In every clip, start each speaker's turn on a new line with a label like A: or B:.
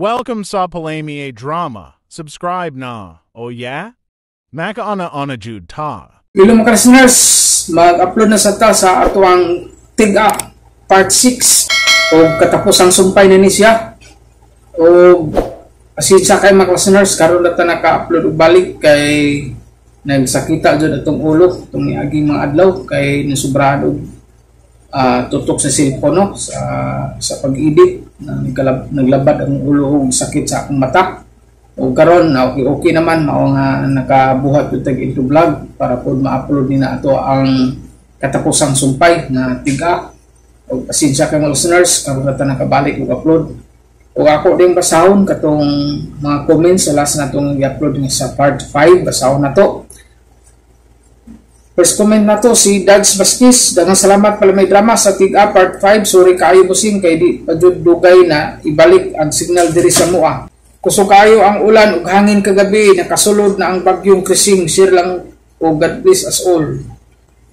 A: Welcome sa Palami Drama. Subscribe na. Oh yeah? Makaana ana jud ta.
B: Hello, mga listeners, mag-upload na sa ta sa atuang Tig-a Part 6 o katapusang sumpay na ni siya. O pasensya kay mga listeners, karon na ta naka-upload og balik kay nagsakita jud atong ulo itong niaging mga adlaw kay nasubrahan og tutok sa cellphone, no, sa sa pag-edit na naglabad ang ulo og sakit sa akong mata. O karon na okay okay naman, mao nga nakabuhat jud tag into vlog para pod ma-upload ni na ato ang katapusang sumpay na Tig-a. O pasensya kay mga listeners, karon na ta nakabalik og upload. O ako din basahon katong mga comments sa last natong i-upload nga sa part 5, basahon na to. First comment na to si Dads Vasquez. "Daghang salamat pala may drama sa Tig-a Part 5. Sorry kaayo, busing, kay di pa jud dugay na ibalik ang signal diri sa mua. Kusog kaayo ang ulan ug hangin kagabi, nakasulod na ang bagyong Crising. Share lang o God bless us all."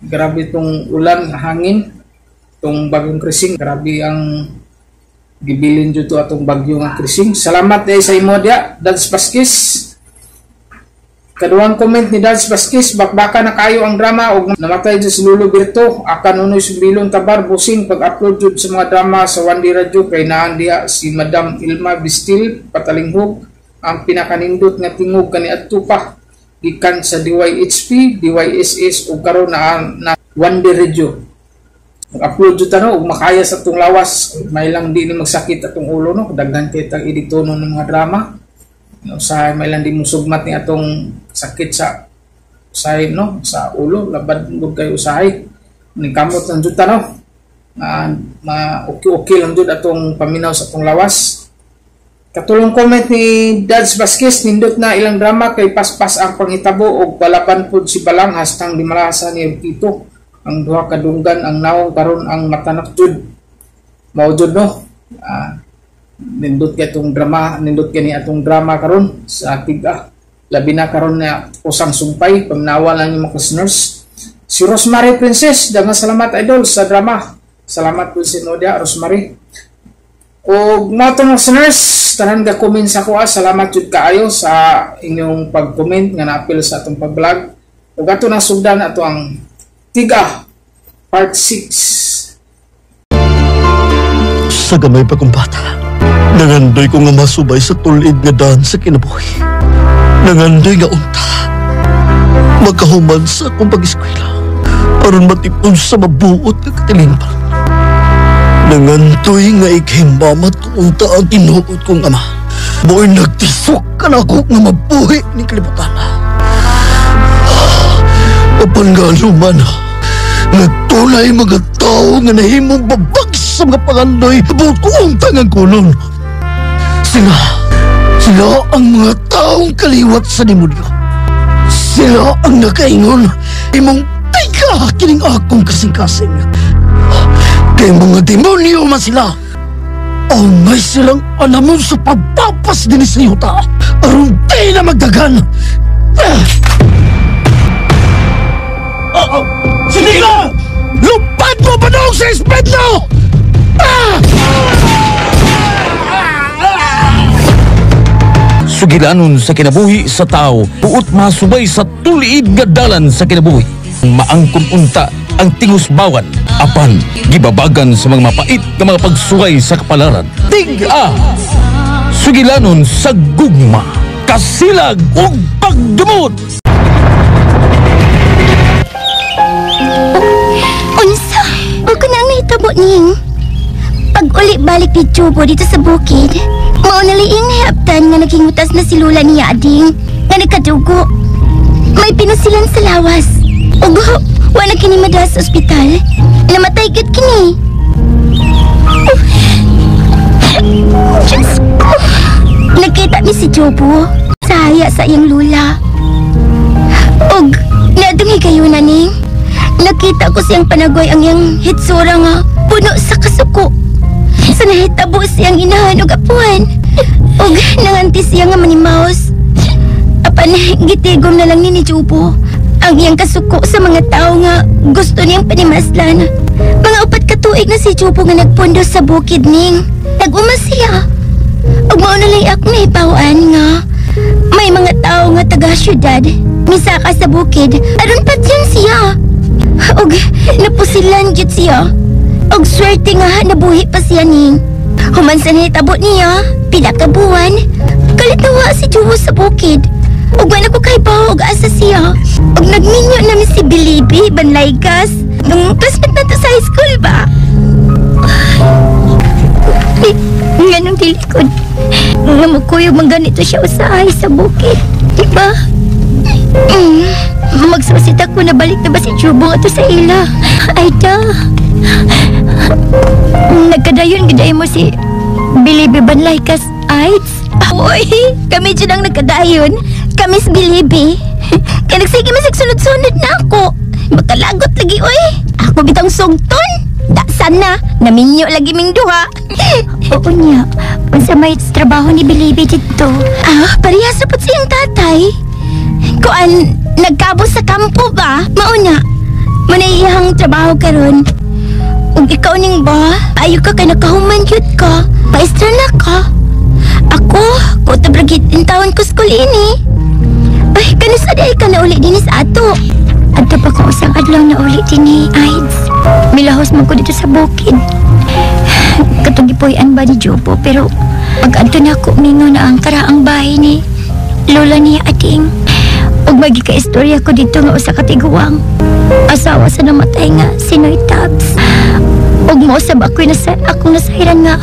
B: Grabe tong ulan, hangin, tong bagyong Crising, grabe ang gibilin jud to atong bagyo nga Crising. Salamat eh sa imo dia, Dads Vasquez. Kaduhang comment ni Dads Vasquez, "Bakbaka na kayo ang drama og namatay jud si Lolo Berto. Akan unoy sumbilon tabar busing pag-upload jud sa mga drama sa 1D Radio kay naan diha si Madam Ilma Bistil Patalinghog, ang pinakanindot nga tingog kaniadto pa gikan sa DYHP, DYSS ug karon na na 1D Radio." Mag-upload jud ta, no, ug makaya sa atong lawas, may lang di ni magsakit atong ulo, no, daghan kay tag editonon ng mga drama, no, sa may lang di mo sugmat ni atong sakit sa usahay, no, sa ulo, labad gud kay usahay ning kamot lang jud ta, no, ma, ma okay okay lang jud atong paminaw sa atong lawas. Katulong comment ni Dads Vasquez, "Nindot na ilang drama kay paspas ang panghitabo og balaban pud si Balang hastang dimalasa ni Tito. Ang duha ka dunggan ang nawong karon ang matanak jud." Mao jud, no. Nindot kay itong drama, nindot kay ni atong drama karon sa Tig-a. Labi na karon na usang sumpay, paminawa lang yung mga listeners. Si Rosemary Princess, "Daghang salamat, idol, sa drama." Salamat po si Nodia, Rosemary. O mga itong listeners, tanan ga comment sa kuha, salamat jud kaayo sa inyong pag-comment nga naapil sa atong pag-vlog. Ug ato na sugdan ato ang Tig-a Part 6.
C: Sa gamay pa kong bata, nangandoy ko nga masubay sa tulid nga daan sa kinabuhi. Nangandoy nga unta magkahuman sa akong pag-eskwela aron matipon sa mabuot nga katilingban. Nangandoy nga ikay mama unta ang tinuod kong ama. Mao'y nagtisok ka na ako nga mabuhi ni kalibutan. Apan nga man, nagtunay mga tao nga nahimong babag sa mga pangandoy, buot ko untang ang kunon. Sila ang mga taong kaliwat sa demonyo. Sila ang nakaingon, imong tika kining akong kasing-kasing. Kay mga demonyo man sila. Angay silang anamon sa pagpapas din sa yuta aron di na magdagan. Oh, sige na! Lupad mo ba noong sa espedlo? Ah!
D: Sugilanon sa kinabuhi sa tao, buot masubay sa tuliid nga dalan sa kinabuhi. Maangkon unta ang tingusbawan, apan gibabagan sa mga mapait nga mga pagsuway sa kapalaran. Tig-a! Sugilanon sa gugma, kasilag ug pagdumot!
E: Unsa? Huwag ko na ang nahitabo ning. Pag uli balik ni Chubo dito sa bukid, maunaliing nahaptan nga naging utas na si Lula niya ading, nga nagkadugo. May pinusilan sa lawas. Ugo, wala kini madala sa ospital. Namatay gid kini. Oh, Diyos ko. Nagkita mi si Jobo. Saya sa iyang lula. Og, nadungi kayo na ning. Nakita ko siyang panagoy ang iyang hitsura nga puno sa kasuko. Sa nahitabo siyang inahan og apuhan. Og nanganti siya nga manimaos. Apan gitigom na lang ni Jubo ang iyang kasuko sa mga tao nga gusto niyang panimaslan. Mga 4 ka tuig na si Jubo nga nagpundo sa bukid ning. Nag-uma siya. Og Ug mao na lang akong nahibaw-an nga may mga tao nga taga syudad misaka sa bukid aron patyon siya. Ug napusilan gyud siya. Og swerte nga nabuhi pa siya ning. Human sa nahitabo niya, pila ka buwan, kalit nawa si Juwo sa bukid. Ug wala ko kahibaw og asa siya. Ug nagminyo namin si Bilibi, Banlaygas. Nung classmate na to sa high school ba? Ay, nganong dilikod. Nga mukuyog man ganito siya usahay sa bukid. Diba? Magsusit ako na balik na ba si Jubo ato sa ila? Ay da. Nagkadayon giday mo si Bilibi Banlaykas AIDS. Uy, kami dyan ang nagkadayon. Kami si Bilibi. Kaya nagsige masig sunod-sunod na ako. Makalagot lagi, uy. Ako bitang sugton. Daksan na. Naminyo lagi ming duha. Oo niya. Unsa may trabaho ni Bilibi dito? Ah, parehas na po siyang tatay. Kuan, nagkabos sa kampo ba? Mauna, manayihang trabaho karon. Ug ikaw ning ba? Ayo ka kay nakahuman gyud ka. Paistra na ka. Ako, kutob ra gyud in taon ko school ini. Ay, kanus aday ka na uli dinhi sa ato. Adto pa ko usang adlaw na uli dinhi, AIDS. Milahos man ko dito sa bukid. Katong gipuy-an ba ni Jobo, pero pag adto na ako mingon na ang karaang bahay ni Lola niya ating. Ug magika-istorya ko dito nga usa ka tiguang. Asawa sa namatay nga si Noy Tabs. Ug mousab ako'y nasa, akong nasahiran nga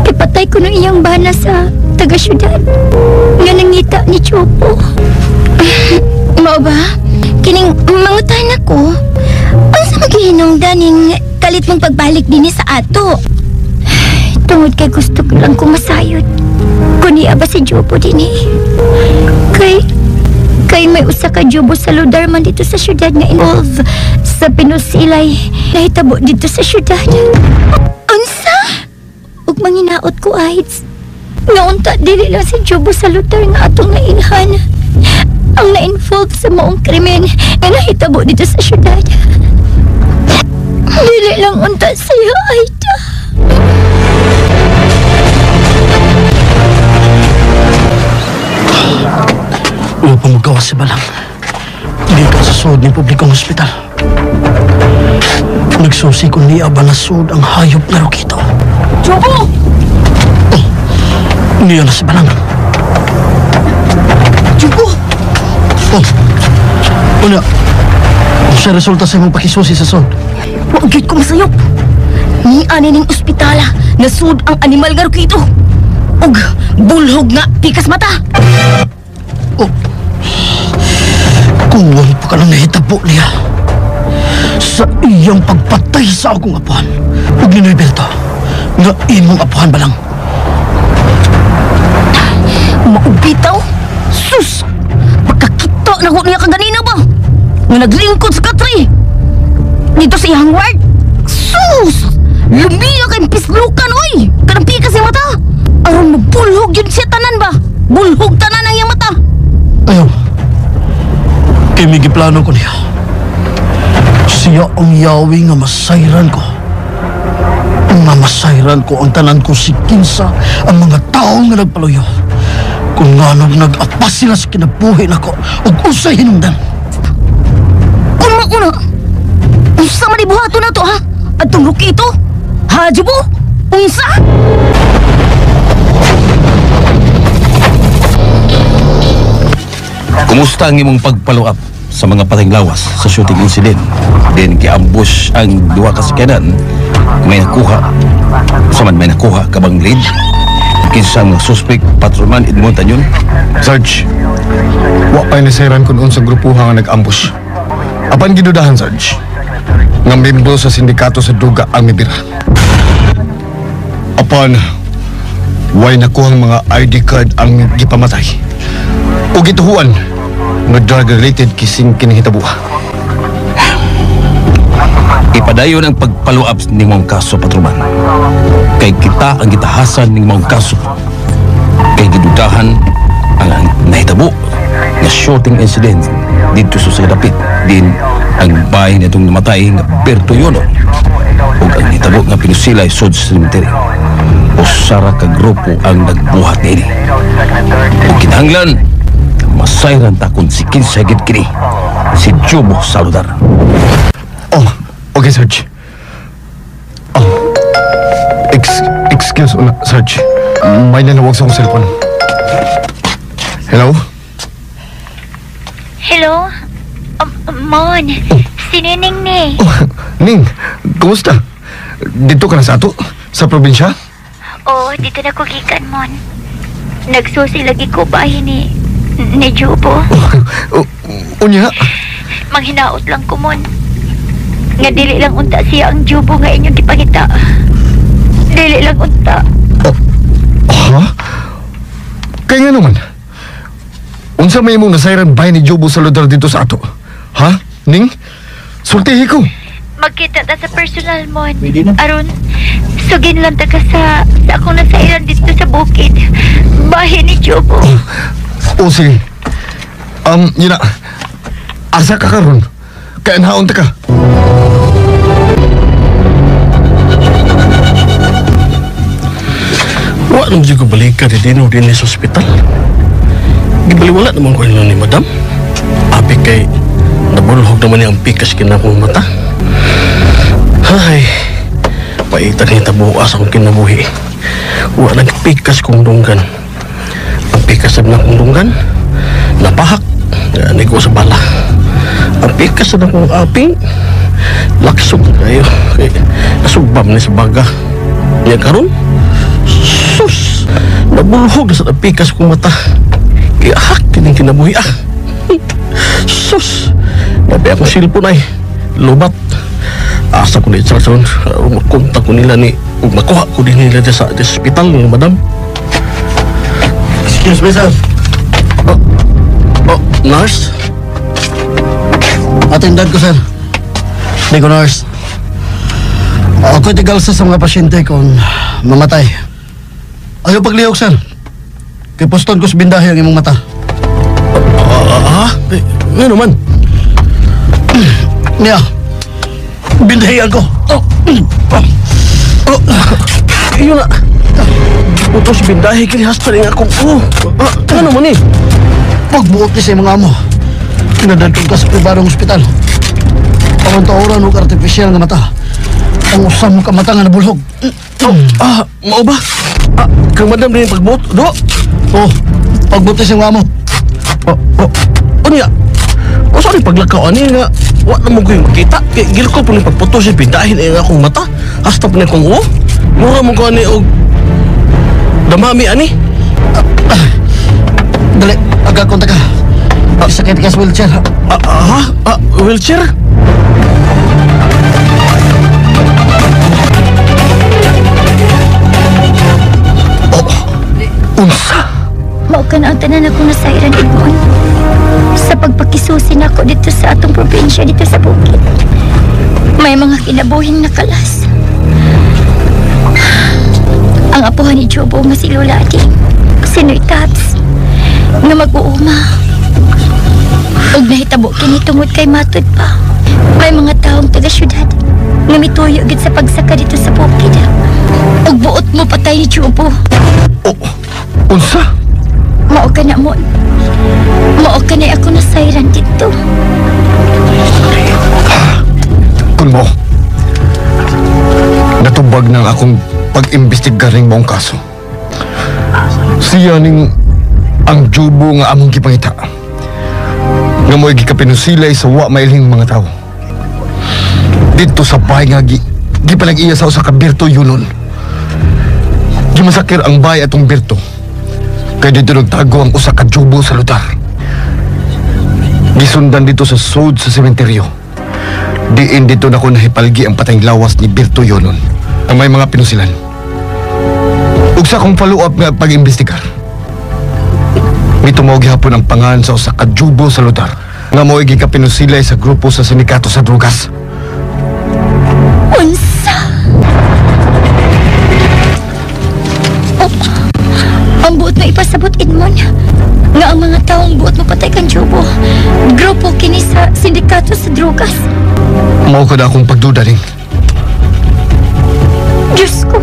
E: ipatay ko ng iyang bana sa taga syudad nga nangita ni Chopo. Mao ba? Kining mangutan ako. Unsa magihinungdan ning kalit mong pagbalik dinhi sa ato? Tungod kay gusto ko lang kumasayod. Kuni ba si Jobo dinhi? Kay may usa ka Jobo sa Ludar man dito sa syudad nga involved sa pinusilay nahitabo dito sa syudad. Unsa? Ug manginaot ko, AIDS. Nga unta dili lang si Jobo sa Ludar nga atong nainhan ang na-involved sa maong krimen nga nahitabo dito sa syudad. Dili lang unta siya, Aida.
C: Wala pa magawa si Balang. Hindi ka sa sud ng publikong ospital. Nagsusi ko niya ba na sud ang hayop na Rokito.
F: Jobo!
C: Oh, niya na si Balang.
F: Jobo!
C: Oh, una, siya resulta sa imong pakisusi sa sud.
F: Wa gyud ko masayop. Ni ani ning ospitala nasud ang animal nga Rokito. Ug bulhog nga pikas mata.
C: Oh, kuwang pa ka lang nahitabo niya sa iyang pagpatay sa akong apuhan. Ug ni Noy Berto, nga imong apuhan ba lang?
F: Maubitaw? Sus! Pagkakita na ko niya kaganina ba? Nga naglingkod sa katri! Dito sa iyang ward? Sus! Lumiya kayong pislukan, oy! Kanang pikas yung mata! Aron mabulhog yun siya tanan ba? Bulhog tanan ang iyang mata!
C: Ayaw. Kay may giplano ko niya. Siya ang yawi nga masayran ko. Nga masayran ko ang tanan ko si Kinsa ang mga tao nga nagpaluyo. Kung nga nag-apas sila sa kinabuhi nako ug usay hinungdan.
F: Kung mauna, unsa man ibuhato na to ha? Atong Rokito? Ha, Jubo? Unsa?
D: Kumusta ang imong pag-follow up sa mga pateng lawas sa shooting incident? Then giambush ang duha ka sakyanan. May nakuha. Sa man may nakuha ka bang lead? Kinsa ang mga suspect, patrolman Edmond Tanyon?
G: Sarge, wa pa'y nasairan kung unsang grupuha nga nag-ambush. Apan gidudahan, Sarge, nga membro sa sindikato sa duga ang mibira. Apan, way nakuhang mga ID card ang gipamatay. O gituhuan nga drug-related kising kinahitabuha.
D: Ipadayon ang pag-follow up ning mong kaso, patrolman. Kay kita ang gitahasan ning mong kaso. Kay gidudahan ang nahitabo nga shooting incident dito sa dapit din ang bahay nitong namatay nga Berto Yono ug ang nahitabo nga pinusilay sud sa cemetery. Usara ka grupo ang nagbuhat niini. Ug kinahanglan masayran ta kung si kinsa gid kini, si Jobo Saludar.
G: Oh, okay, Sarge. Oh, excuse una, Sarge. May nanawag sa akong cellphone. Hello?
E: Hello? Mon, si Nining ni.
G: Oh, Ning, kumusta? Dito ka na sa ato? Sa probinsya?
E: Oo, dito na ko gikan, Mon. Nagsusi lagi ko bahin ni Jubo.
G: Oh, unya?
E: Manghinaot lang ko, Mon. Nga dili lang unta siya ang Jubo nga inyong gipangita. Dili lang unta.
G: Oh, ha? Kaya nga naman, unsa may imong nasayran bahin ni Jubo sa lugar dito sa ato? Ha? Ning? Sultihi ko.
E: Magkita ta sa personal, Mon. Aron, sugin lang ta ka sa akong nasairan dito sa bukid. Bahin ni Jubo.
G: Oh, sige. Yun na. Asa ka karon? Kaya naon ta ka?
H: Wa naman dyan ko balikan ni Dino din sa ospital. Gibaliwala naman ko ni Madam. Abi kay nabulhog naman niya ang pikas kinakong mata. Ay, paitan ni tabuas akong kinabuhi. Wa nagpikas kong dunggan. Ang pikas na akong dunggan, napahak, nigo sa bala. Ang pikas na akong aping, laksog kayo. Nasugbam ni sa baga. Niya karon, sus, nabulhog sa pikas kong mata. Iahak, kining kinabuhi ah. Sus, nabi akong silpon ay, lubat. Asa ko ni Charles, makontak ko nila ni, makuha ko din nila sa ospital ni Madam.
C: Excuse me, sir.
H: Oh, nurse?
C: Attendant ko, sir. Hindi ko nurse. Ako'y tigalsa sa mga pasyente kung mamatay. Ayaw paglihok, sir. Kay poston ko sa bindahe ang imong mata.
H: Nga naman.
C: Niya, bindahian ko.
H: Oh, oh, yun na. Utos bindahe, kinihasta rin akong. Oh, ano naman eh?
C: Pagbuot ni sa imong amo. Kinadantong ka sa pribadong ospital. Aron taoran og artificial nga mata. Ang usam ka mata nga nabulhog.
H: Oh, mao ba? Kang madam din pagbuot, do?
C: Oh, pagbuot ni sa imong amo.
H: Oh, unya. O sorry, paglakaw ani nga, wa na mo ko yung makita. Gil ko po ni pagputo siya, bindahin ang akong mata. Hasta po ni akong uo. Mura mo ko ani og damami ani.
C: Dali, aga konta ka. Sakit ka sa wheelchair.
H: Wheelchair?
G: Oh, unsa?
E: Mao ka na ang tanan akong nasairan, Edmond. Sa pagpakisusin ako dito sa atong probinsya, dito sa bukid. May mga kinabuhing nakalas. Ang apuhan ni Jobo nga si Lola Ading, si Noy Tabs, nga mag-uuma. Ug nahitabo kini tungod kay matud pa. May mga taong taga-syudad nga mituyo gid sa pagsaka dito sa bukid. Ug buot mo patay ni Jobo.
G: Oh, unsa?
E: Mao ka na mo. Mao ka na ako nasairan dito.
G: Kun mo, natubag ng akong pag-imbestigar ning maong kaso. Siya ning ang Jobo nga among gipangita. Nga mo'y gikapinusilay sa wa mailhing mga tao. Dito sa bahay nga gipalag-iya sa usa ka Berto Yunon. Gimasakir ang bahay atong Berto. Kaya dito nagtago ang usa ka Jobo sa lugar. Gisundan dito sa sod sa sementeryo. Diin dito na ko nahipalgi ang patayng lawas ni Berto Yonon ang may mga pinusilan. Ug sa akong follow-up nga pag-imbestigar, mitumaw gihapon ang pangalan sa usa ka Jobo sa lugar nga mo'y gikapinusilay sa grupo sa sindikato sa drugas.
E: Unsa? Oh, ang buot mo ipasabot, Edmond, nga ang mga taong buot mo patay kang Jobo, grupo kini sa sindikato sa drugas.
G: Mao ka na akong pagduda rin.
E: Diyos ko.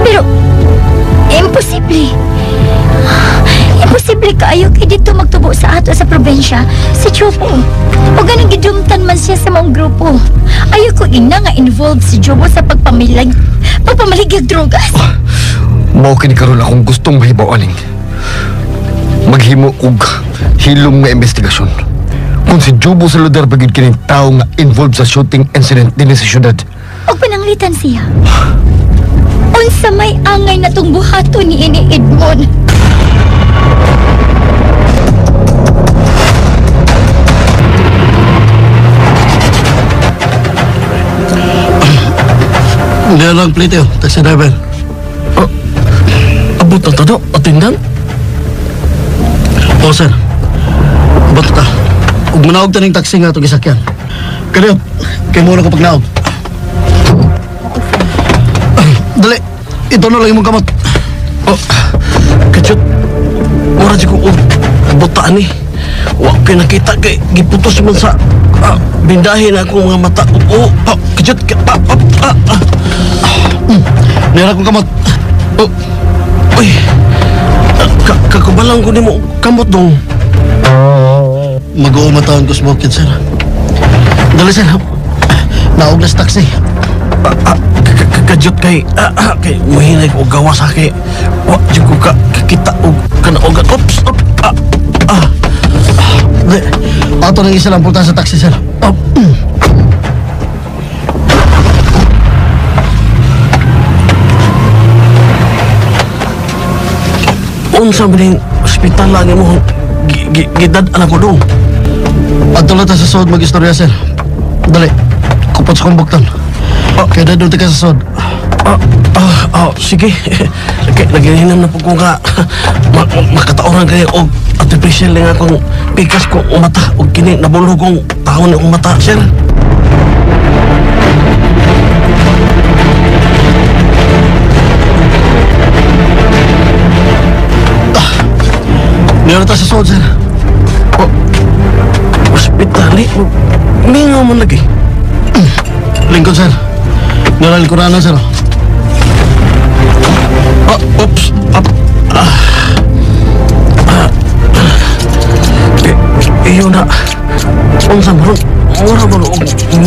E: Pero, Posible kaayo kay dito magtubo sa ato sa probensya si Jobo. O ganang gidumtan man siya sa maong grupo. Ayaw ko ina nga involved si Jobo sa pagpamaligag drogas.
G: Mao kini karon akong gustong mahibaw aning. Maghimo og hilom nga investigasyon. Kung si Jobo Saludar ba gyud kining tawo nga involved sa shooting incident dinhi sa syudad.
E: Og pananglitan siya. Unsa may angay na tong buhaton ni ini Edmond.
C: Hindi lang plate yun, taxi driver.
H: Abot na to, atindan?
C: Oo, sir. Abot na ta. Ug manaog ta ning taxi nga itong isakyan. Kaya, kay muna ko pagnaog. Dali, ito na lang imong kamot.
H: Oh, kadyot, mura di ko butaan eh. Wa ko nakita kay giputos man sa bindahin akong mga mata. Oh, kadyot,
C: Nira akong kamot.
H: Oh, uy, kakubalang ko nimo kamot dong.
C: Mag-uumataon ko sa bukid, sir. Dali, sir. Naog na sa taxi.
H: Kadyot kay, kay muhinay ko gawa sa kay. Wa, di ko kakita og kanaogan. Oops,
C: Di, ato nang isa lang punta sa taxi, sir.
H: Oh. Unsa ba ning ospital lang imong gidad-an ako dong?
C: Adto lang ta sa sod mag-istorya, sir. Dali, kupot sa kong buktan. Kaya doon ka sa sod.
H: Sige. Kaya naghihinam na po ko nga makataoran kayo og artificial nga akong pikas ko mata og kini nabulog kong taon akong mata, sir.
C: Meron ta sa sod, sir.
H: Oh, ospital eh. Mingaw man lagi.
C: Lingkod, sir. Nalalikuran na, sir.
H: Oops. Iyo na. Unsa man ron? Mura man og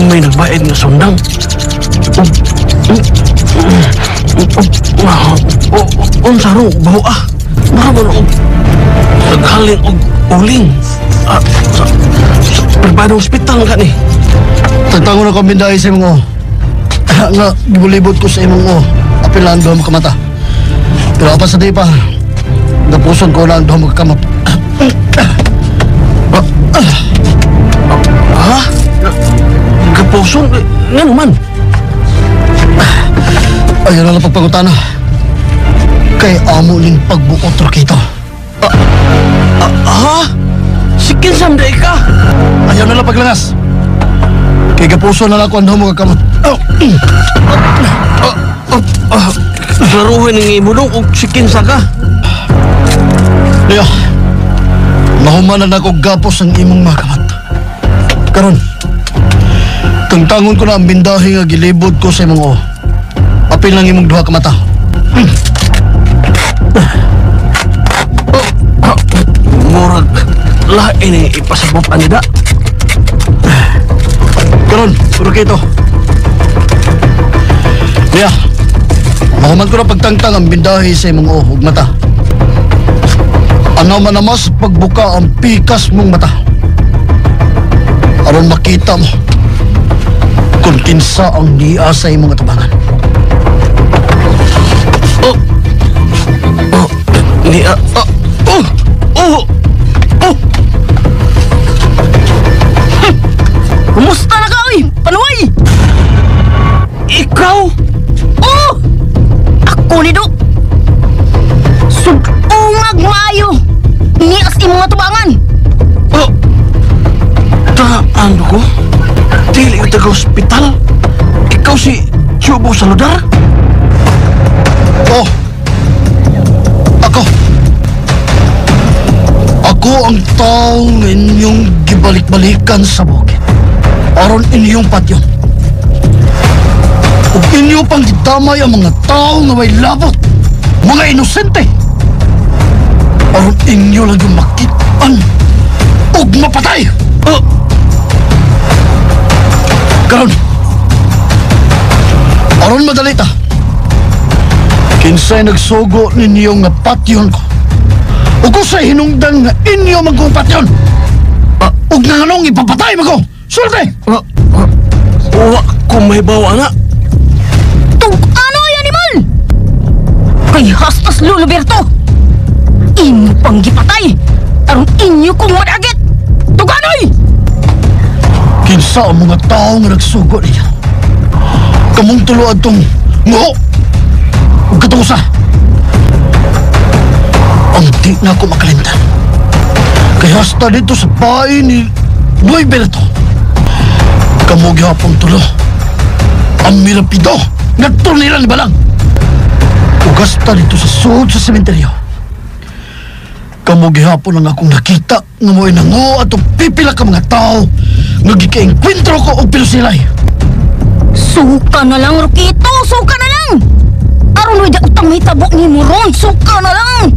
H: may nagbayad nga sundang. Unsa ron? Baho ah. Mura man og naghalin og uling. Sa pribadong ospital ka ni.
C: Tagtangon ako bindahi sa imong o. Nga, gibulibot ko sa imong o. Apilan doon makamata. Pero apa sa di pa, napuson ko lang doon magkamot.
H: Ha? Kapuson? Nga naman?
C: Ayaw na lang pagpagutana. Kay amo ning pagbuot rakita.
H: Ha? Si Kinsam day ka?
C: Ayaw na lang paglangas. Kay kapuso na lang ako ang doon magkamot.
H: Klaruhin ang imo dong og si Kinsa ka.
C: Leo, mahuman na ako gapos ang imong mga kamat. Karon, tangtangon ko na ang bindahi nga gilibod ko sa imong o. Apil lang imong duha ka mata.
H: Murag lain ni ipasabot anida.
C: Karon, puro kito. Leo, mahuman ko na pagtangtang ang bindahi sa imong o ug mata. Ano man namas pagbuka ang pikas mong mata. Aron makita mo kung kinsa ang niya sa imong atubangan.
H: Oh! Oh! Niya! Oh! Oh! Oh! Oh!
F: Kumusta na ka, oy? Panuay!
H: Ikaw?
F: Oh! Ako ni Dok! Sug-ungag maayo! Nias imong atubangan!
H: Oh! Taan ko? Dili ka taga-ospital? Ikaw si Jobo Saludar?
C: Oh! Ako! Ako ang taong inyong gibalik-balikan sa bukid. Aron inyong patyon. Ug inyo pang gidamay ang mga tao nga may labot, mga inosente. Aron inyo lang yung makitaan ug mapatay! Karon! Aron madali ta! Kinsay nagsugo ninyo nga patyon ko? Ug usay hinungdan nga inyo man kong patyon? Ug nanganong ipapatay mo ko? Sulti!
H: Wa ko mahibaw, ana.
F: Tug-anoy, animal! Kay hastas Lolo Berto! Imo pang gipatay! Aron inyo kong madagit! Tug-anoy!
C: Kinsa ang mga tao nga nagsugo niya? Kamong tulo adtong ngo! Ug katong usa! Ang di na ako makalimtan. Kay hasta dito sa bahay ni Noy Berto. Kamo gihapon tulo. Ang mirapido nga turnira ni Balang. Ug hasta dito sa sulod sa sementeryo. Kamo gihapon ang akong nakita nga mo'y nango atong pipila ka mga tao nga gikaengkwentro ko og pinusilay.
F: Suka na lang, Rukito! Suka na lang! Aron way utang mahitabo ni mo ron! Suka na lang!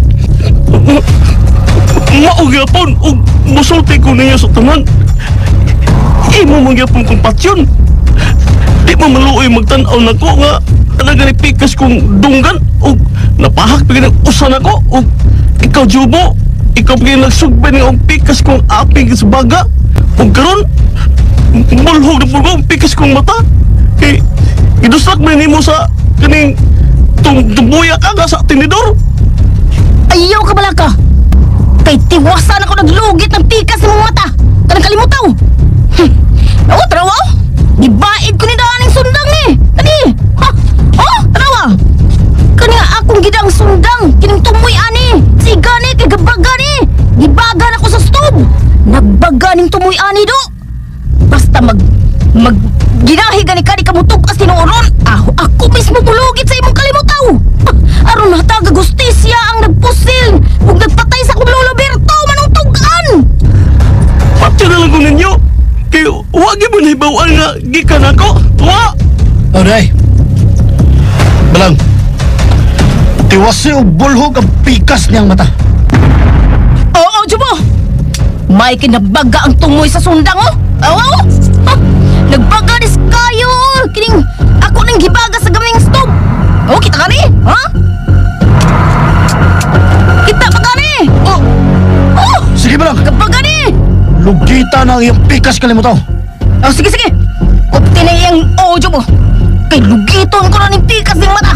H: Mao gyapon og musulti ko niya sa tanan. Imo man gyapon kong patyon. Di mo maluoy magtan-aw nako nga talaga ni pikas kong dunggan og napahak pa gyud usa nako og ikaw Jubo, ikaw pa gyud nagsugban nga og pikas kong aping sa baga. Ug karon mulhog na pud ko ang pikas kong mata. Kay giduslak man nimo sa kaning tumbuya ka nga sa tinidor.
F: Ayaw ka bala ka! Kay tiwasan ako naglugit ng pikas sa mga mata! Kanang kalimutaw! Ako, tarawa! Gibaid ko ni daaning sundang ni! Kani! Ha? Oh, tarawa! Kani akong gidang sundang! Kining tumoy ani! Siga ni! Kay gabaga ni! Gibaga na ko sa stove! Nagbaga ning tumoy ani do! Basta mag ginahi gani ka di ka mutug-as tinuoron! Ako mismo mulugit sa imong kalimutaw! Aron hataga gustisya ang nagpusil ug nagpatay sa akong Lolo Berto manong tug-an!
H: Patyo na lang ko ninyo! Kay wa gyud mo nahibaw-an nga gikan ako! Wa!
C: Aray! Balang! Tiwasi og bulhog ang pikas niyang mata.
F: Oo, Jubo! May kinabaga ang tumoy sa sundang, oh! Oo! Ha? Nagbaga dis kayo! Kining ako nang gibaga sa gaming stove! Oh, kita ka ni? Ha? Kita pa ka ni? Oh! Oh!
C: Sige, Balang!
F: Kabaga ni!
C: Lugita na ang iyong pikas kalimutaw!
F: Oh, sige, sige! Upti na iyang o, Jubo! Kay lugiton ko na ning pikas ng mata!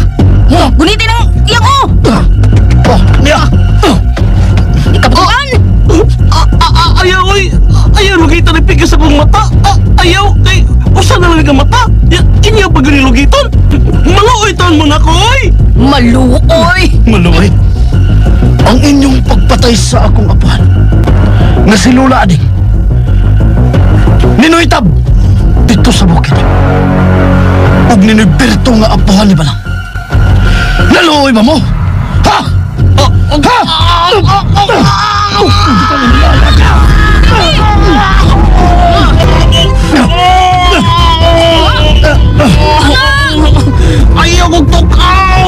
F: Oh, gunitin ang iyang o!
C: Oh, niya!
F: Ikaputuan!
H: Ayaw, oy! Ayaw, lugitan ang pikas akong mata! Ayaw! Kay, usa na lang ang mata! Inyo pa gani lugiton! Maluoy taon mo na ko, oy!
F: Maluoy!
C: Maluoy! Ang inyong pagpatay sa akong apuhan nga si Lola Ading Ninoy Tab dito sa bukid ug Ninoy Berto nga apuhan ni Balang. Naluoy ba mo? Ha? Ha?
H: Ayaw kong tukaw!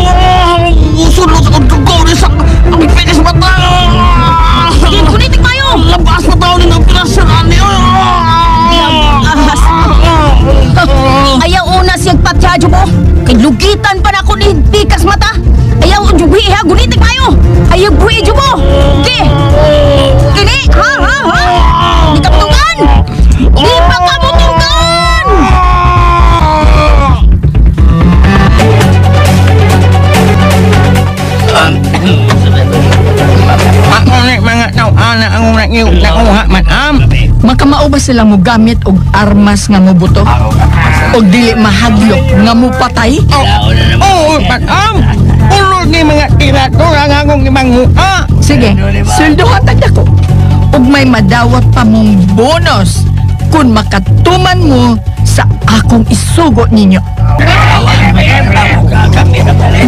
H: Usulot akong dugo ni sa ang pikas mata!
F: Gunitik tayo!
H: Labas pa tao ng operasyon ani!
F: Ahas! Ayaw una siyang patya, Jubo! Kay lugitan pa na ako ni pikas mata! Ayaw, jubi ha! Gunitik tayo! Ayaw buhi, Jubo! Di! Kini! Ha? Ha? Ha? Di ka mutungan! Di pa ka mutungan!
I: Mauni mga tao-ana ang nakuha man am.
J: Makamao ba silang mogamit og armas nga mobuto? Og dili mahadlok nga mopatay?
I: Oo, man am. Ulol ni mga tirato ang akong imanguha.
J: Sige, sweldohan tag dako. Og may madawat pa mong bonus kung makatuman mo sa akong isugo ninyo.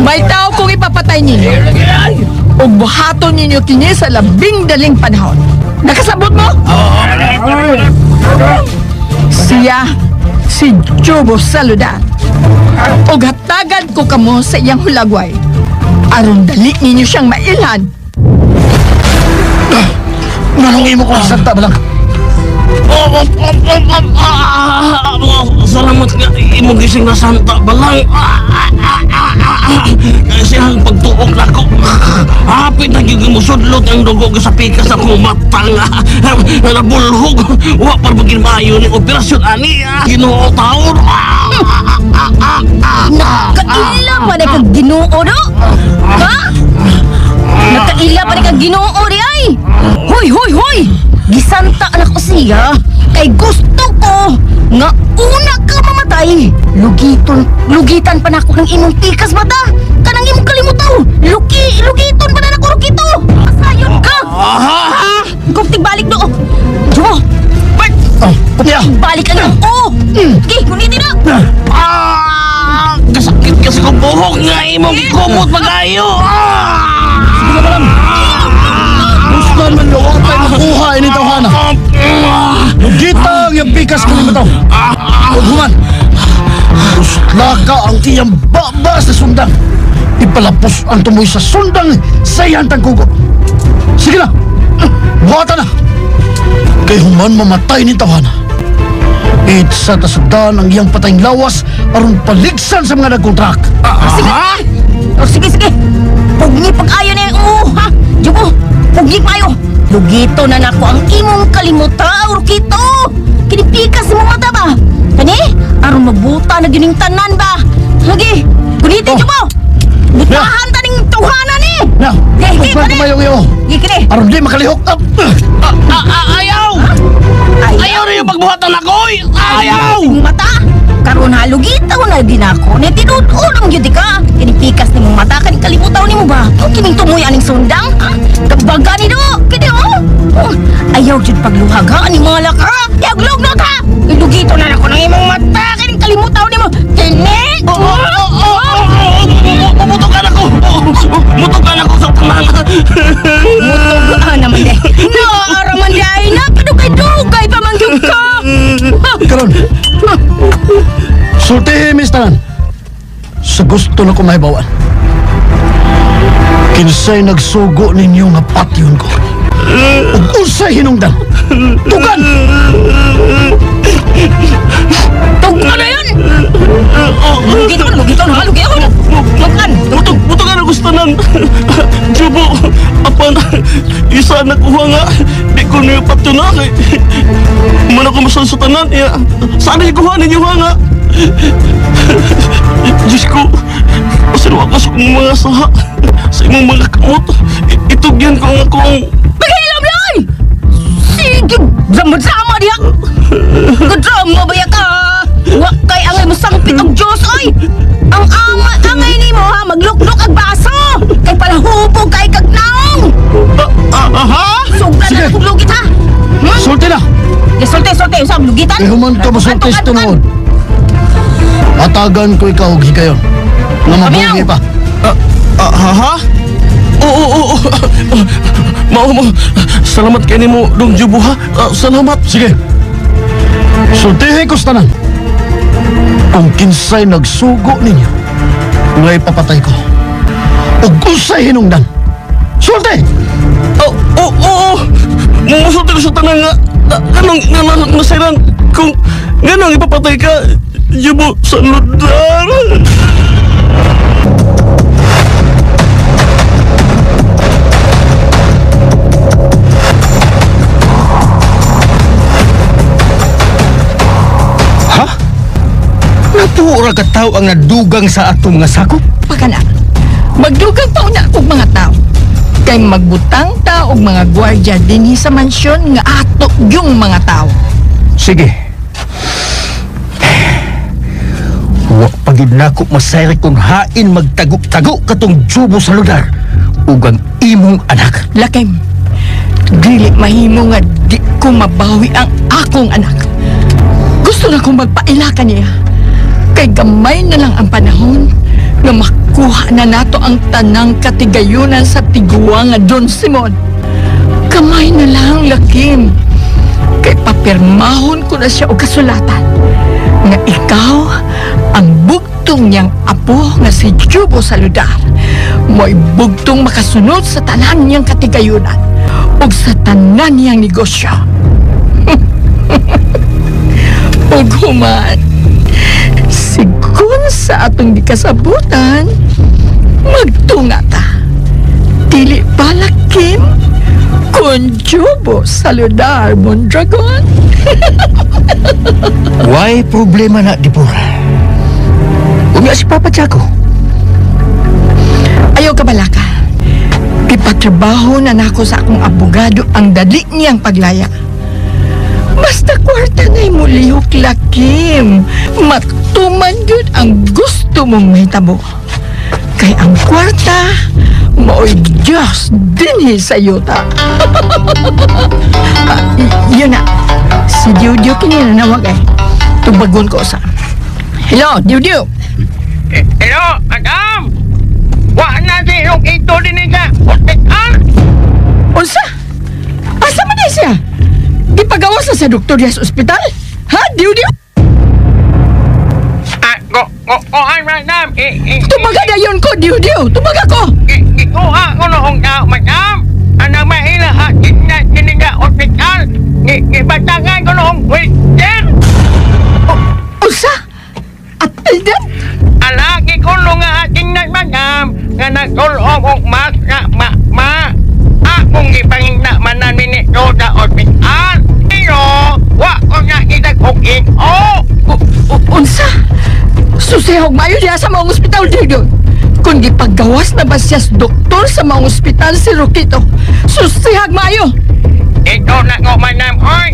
J: May tao kong ipapatay ninyo. Ug buhaton ninyo kini sa labing daling panahon. Nakasabot mo? Siya, si Jobo Saludan. Ug hatagan ko kamo sa iyang hulagway. Aron dali ninyo siyang mailhan.
C: Nganong imo ko santa balang?
H: Salamat nga imong gising na santa balang. Kasi ang pagtuok nako. Hapit na gyud musudlot ang dugo sa pikas akong matang. Nabulhog. Wa pa bagin maayo ni operasyon ani. Ginoo taon.
F: Nakaila pa na kag Ginoo do. Ha? Nakaila pa na kag Ginoo di ay. Hoy hoy hoy. Gisanta na ko siya kay gusto ko nga una ka mamatay. Lugitan pa nako ng imong pikas bata. Kanang imong kalimutaw. Lugiton pa na nako rukito. Asayon ka. Kung tigbalik do. Jo. Bert. Balik ang oh. Gi, kuniti na.
H: Kasakit kasi kong buhok nga imong kumot pagayo.
C: Sige na balang. Gusto man luwa tayo makuha ini tawhana. Lugita ang iyang pikas kalimutaw. Huwag human. Uslaka ang iyang baba sa sundang. Ipalapos ang tumoy sa sundang sa iyang tagkugo. Sige na. Buhatan na. Kay human mamatay ni tawhana. Itsa tasugdan ang iyang patayng lawas aron paligsan sa mga nagkontrak.
F: Sige. Oh, sige, sige. Pugni pag-ayo na yung ha? Jugo, pugni pa-ayo. Lugito na nako ang imong kalimutaw, Rukito. Kinipikas mo mata ba? Kani, aron mabuta na gining tanan ba? Lagi, kuniti, oh. Jugo. Butahan ta ning tuhanan ni.
C: Na, pagpag kumayong iyo.
F: Gikini.
C: Aron di makalihok.
H: Ayaw! Ayaw na yung pagbuhatan ako, oy! Ayaw!
F: Mata! Karon ha, lugitaw na ginako. Ni tinud-unong yun ka. Kinipikas ni mong mata, kaning kalimutaw ni mo ba? O kining tumoy aning sundang? Ha? Kabaga ni do! Kini oh! Oh, ayaw jud pagluhag ha, aning mga laka! Yaglog na ka! Ilugito na nako ng imong mata, kining kalimutaw ni mo! Kini!
H: Mutukan ako! Mutukan ako sa tanan!
F: Mutukan naman de! Naaraman de ay na! Kadugay-dugay pa man jud ka!
C: Karon, sultihi mis tanan. Sa gusto na ko mahibawan. Kinsay nagsugo ninyo nga patyon ko. Ug unsay hinungdan? Tugan!
F: Tugan na yun! Lugiton, lugiton, ha? Lugiton! Tugan!
H: Mutugan ang gusto ng Jubo, apan, isa nakuha nga, di ko niyo patunan eh. Muna ko masan sa tanan, iya. Sana ikuha ninyo ha nga. Diyos ko, pasalawa ko sa kong mga saha, sa imong mga kamot. Itugyan ko nga kung...
F: Paghilom lang! Sige, drama-drama diya! Drama ba ya ka? Wa kay angay mo sangpit og Diyos, oy! Ang angay ni mo ha, maglukdok ang baso! Kay palahubog kay kag naong!
H: Aha?
F: Sugdan na akong lugit ha!
C: Sulti na!
F: Sulti, sulti! Usam, lugitan?
C: Eh, human ka masulti sa tinuod. Atagan ko ikaw og higayon. Nga mabuhi pa.
H: Ha? Oo, oo, oo. Mao mo. Salamat kay nimo, Dong Jubo ha. Salamat.
C: Sige. Sultihin ko sa tanan. Kung kinsay nagsugo ninyo, nga ipapatay ko. Ug unsay hinungdan. Sulti!
H: Oo, oo, oo. Musulti ko sa tanan nga. Ganong, nga nasiran. Kung ganong ipapatay ka, Jubo sa ludar.
I: Ha? Natuura ka tao ang nadugang sa atong mga sakop?
J: Pakana, magdugang pa una akong mga tao. Kay magbutang ta og mga gwardiya dinhi sa mansyon nga ato yung mga tao.
I: Sige. Wa pa gyud nako masayri kung hain magtago-tago katong Jubo sa lugar ug ang imong anak.
J: Lakim, dili mahimo nga di ko mabawi ang akong anak. Gusto na kong magpaila kaniya. Kay gamay na lang ang panahon nga makuha na nato ang tanang katigayunan sa tiguang nga Don Simon. Gamay na lang, Lakim. Kay papirmahon ko na siya og kasulatan nga ikaw ang bugtong niyang apo nga si Jubo Saludar. Mo'y bugtong makasunod sa tanan niyang katigayunan. Ug sa tanan niyang negosyo. Ug human, sigun sa atong gikasabutan, magtunga ta. Dili palakim kun Jubo Saludar Mondragon.
I: Why problema na, Dipura? Unya si Papa Tiago.
J: Ayaw ka balaka. Ipatrabaho na nako sa akong abogado ang dali niyang paglaya. Basta kwarta na'y mulihok, Lakim. Matuman yun ang gusto mong mahitabo. Kay ang kwarta, mao'y Diyos dinhi sa yuta. Yun na. Si Diu-Diu kini nanawag ay. Tubagon ko sa. Hello, Diu-Diu.
K: Hello, madam. Wa na si Rukito din sa hospital.
J: Unsa? Asa man na siya? Gipagawas na sa doktor diya sa ospital? Ha, Diu-Diu?
K: Ay, madam.
J: Tumaga na yun ko, Diu-Diu. Tumaga ko.
K: Gikuha ko noong tao, madam. Ano mahila ha? Gina hospital. Gibatangan ko noong wheelchair.
J: Unsa? At aldan?
K: Ala, gikulo nga ating na, madam. Nga nagkulong og mas nga ma. Akong gipangina manan minito sa ospital. Pero, wa ko nga kitag-ugin. Oh!
J: Unsa? Susihog mayo diya sa maong ospital, Diu-Diu. Kung gipagawas na ba siya sa doktor sa maong ospital si Rukito, susihag mayo.
K: Ito na ko, madam, oy.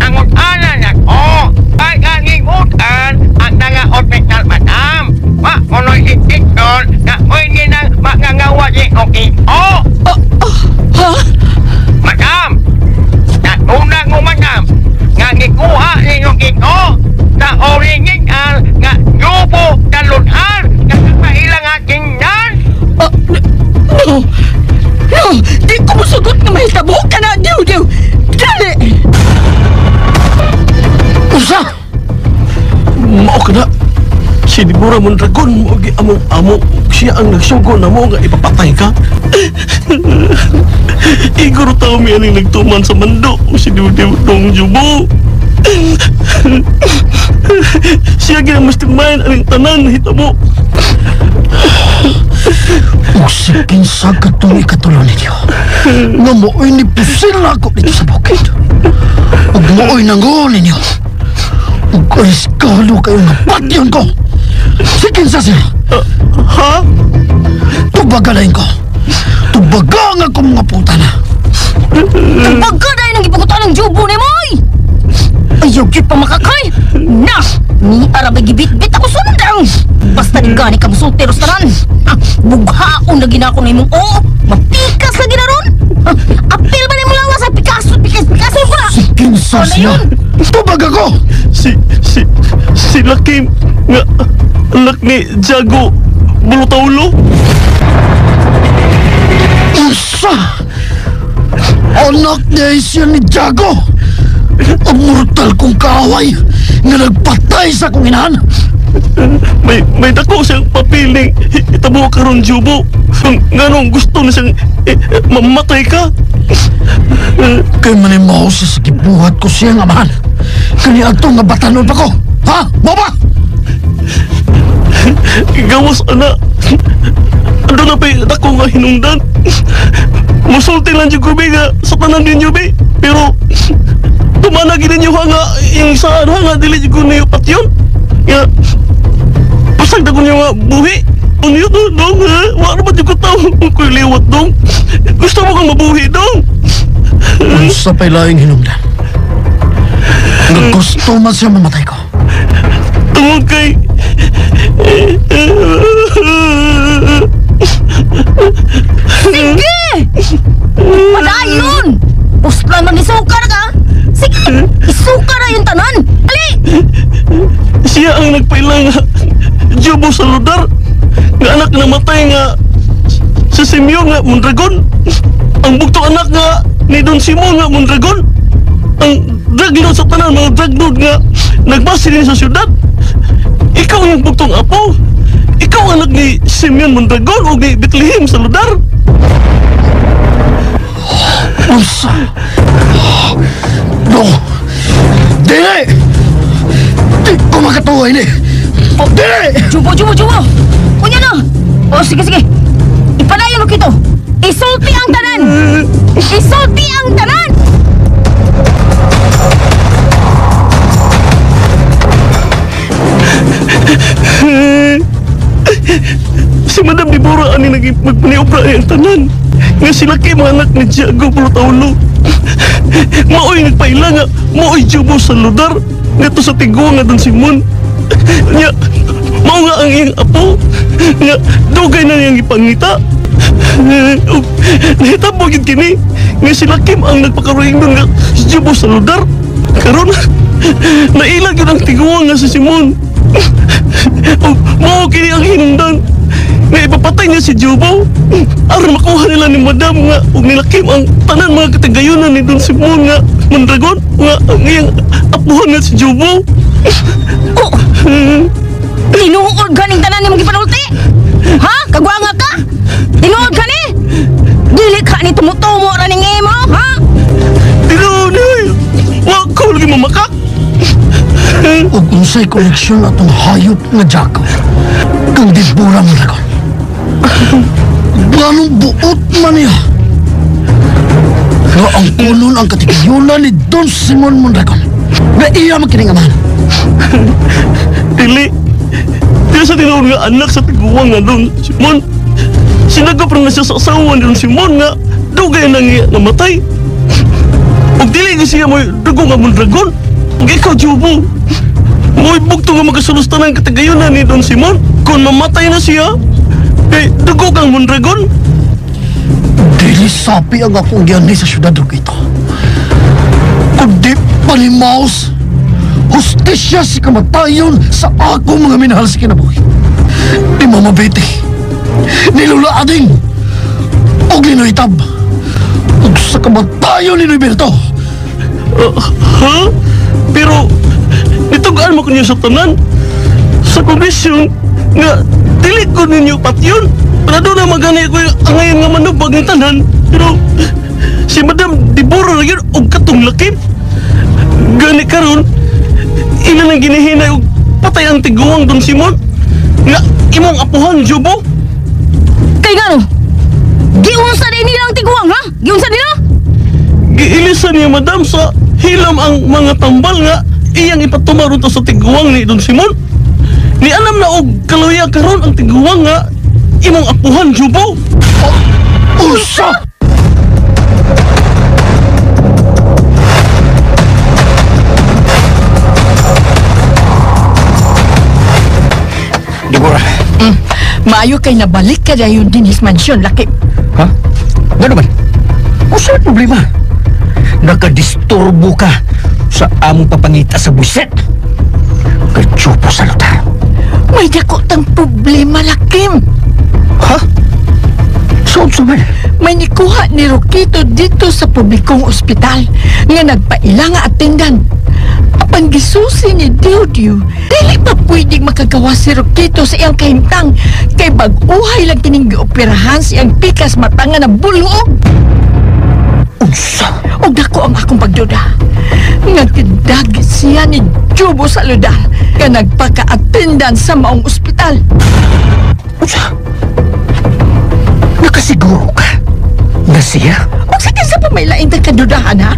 K: Ang utana na ko. Ay kalimutan ang taga-ospital, madam. Wa ko no'y inspektor na pwede nang magangawa si Rukito.
J: Ha?
K: Madam, natuna ko, madam, nga gikuha ni Rukito sa original nga Jubo Saludar nga nagpailang aking nan.
J: No! No! Di ko musugot nga mahitabo ka na, Diu-Diu! Dali!
C: Usa!
H: Mao ka na. Si Dibora Mondragon mo among-amo. Siya ang nagsugo na mo nga ipapatay ka. Igor tao mi aning nagtuman sa mando. Si Diu-Diu dong Jubo. Siya ginang mastermind aning tanan hitabo.
C: Ug si kinsa katong ikatulo ninyo nga mo'y nipusil na ako dito sa bukid. Ug mo'y nanguon ninyo. Ug ariskado kayo nga patyon ko. Si kinsa siya?
H: Ha?
C: Tubagalain ko. Tubaga nga akong mga puta na.
F: Tubaga dahil ang gipagutan ng Jubo ni Moy! Ayaw gyud pa makakay! Na! Ni Arabay gibit-bit ako sundang! Basta di gani ka musultero sa tanan! Bughaon na ginako na imong oo! Mapikas lagi na ron! Apil ba ni mo lawas sa Picasso? Picasso, Picasso ko na!
C: Si kinsa
F: Ano
C: siya?
F: yun?
C: Tubaga ko!
H: Si Lakim nga anak ni Jago Bulutaulo.
C: Unsa! Anak niya siya ni Jago! Ang mortal kong kaaway nga nagpatay sa akong inahan!
H: May dako siyang papiling itabo karon Jubo. Nganong gusto na siyang mamatay ka.
C: Kay manimaw siya sa gibuhat ko siya nga amahan. Kani adto nga batanon pa ko. Ha? Mo ba?
H: Gawas ana. Ando na pa'y dako nga hinungdan. Musulti lang jud ko be nga sa tanan ninyo be. Pero tumana gid ninyo ha nga yung saan ha nga dili jud ko niyo patyon. Nga pasag na ko niyo nga buhi. Ano yun dong ha? Wa na ba jud ko tawo ko'y liwat dong. Gusto mo kang mabuhi dong.
C: Unsa pa'y laing hinungdan? Nga gusto man siya mamatay ko.
H: Tungod kay
F: Sige! Padayon! Puslan man isuka na ka! Sige! Isuka na yung tanan! Ali!
H: Siya ang nagpailang Jubo Saludar nga anak namatay nga sa Simeon nga Mondragon. Ang bugtong anak nga ni Don Simon nga Mondragon. Ang drug lord sa tanan, mga drug lord nga nagbase din sa syudad. Ikaw ang bugtong apo. Ikaw ang anak ni Simeon Mondragon o ni Bethlehem Saludar.
C: Unsa? No! Dili! Di ko makatuwa ini! Dili!
F: Jubo, jubo, jubo! Unya na! O, sige, sige! Ipadayon mo kito! Isulti ang tanan! Isulti ang tanan!
H: Si Madam Deborah ani magpaniobra ang tanan. Nga sila kay mga anak ni Tiago Pulotaulo. Maoy nagpaila nga, maoy Jubo sa ludar. Nga to sa tiguang nga Don Simon. Nya, mao nga ang iyang apo. Nga dugay na niyang ipangita. Nahitabo gyud kini nga sila Kim ang nagpakaroyng doon nga si Jubo sa ludar. Karon naila gyud ang tiguang nga si Simon. Mao kini ang hinungdan nga ipapatay niya si Jubo aron makuha nila ni Madam nga ug nila Kim ang tanan mga katagayonan ni Don Simon nga Mondragon nga ang iyang apuhan nga si Jubo.
F: Oh, tinuod ganing tanan nimong gipanulti? Ha? Kagwanga ka? Tinuod ka ni? Dili ka ni tumutumo ra ning imo, ha?
H: Tinuod ni. Wa ko lagi mamakak.
C: Ug unsay koneksyon atong hayop nga Jaco kang Deborah Mondragon? Ganong buot man niya nga ang kunon ang katigayunan ni Don Simon Mondragon na iya makiningaman.
H: Dili. Dili sa tinuod nga anak sa tiguang nga Don Simon. Sinagop na siya sa asawa ni Don Simon nga dugay nang iya namatay. Ug dili siya mo'y dugo nga Mondragon. Ug ikaw, Jubo, mo'y bugto nga magkasulustan ang katagayunan ni Don Simon. Kung mamatay na siya, kay dugo kang Mondragon.
C: Dili sapi ang akong gianhi sa syudad Rukito. Kundi panimaos, hustisya si kamatayon sa akong mga minahal sa kinabuhi. Ni Mama Betty, ni Lola Ading, og ni Noy Tab, og sa kamatayon ni Noy Berto.
H: Ha? Pero nitugaan mo niyo sa tanan sa kondisyon nga dili ko ninyo patyon. Pero doon na magani ko ang ngayon nga manubag ng tanan. Pero si Madam Deborah na yun og katong lakip. Gani karon ila nang ginihinay og patay ang tiguang Don Simon nga imong apuhan, Jubo.
F: Kay ngano? Giunsa din nila ang tiguang, ha? Giunsa nila?
H: Giilisan niya, Madam, sa hilam ang mga tambal nga iyang ipatumaro to sa tiguang ni Don Simon. Ni alam na og kaluya karon ang tiguang nga imong apuhan, Jubo.
C: Unsa?
I: Deborah.
J: Maayo kay nabalik ka dayon dinhis mansyon, laki.
I: Ha? Gano man? Unsa ang problema? Nakadisturbo ka sa among papangita sa buset. Kachupo sa lutar.
J: May dako tang problema, Lakim.
I: Ha? Saan man?
J: May nikuha ni Roquito dito sa publikong ospital nga nagpaila nga atendan. Apan gisusi ni Diudiu, dili pa pwedeng makagawa si Roquito sa iyang kahimtang kay bag-uhay lang kining gioperahan sa iyang pikas mata nga nabulog.
I: Unsa?
J: Og dako ang akong pagduda. Nagtidagit siya ni Jubo sa ludar nga nagpaka-atendan sa maong ospital.
I: Unsa? Nakasiguro ka na siya?
J: Og sa kinsa pa may laing kadudahan, ha?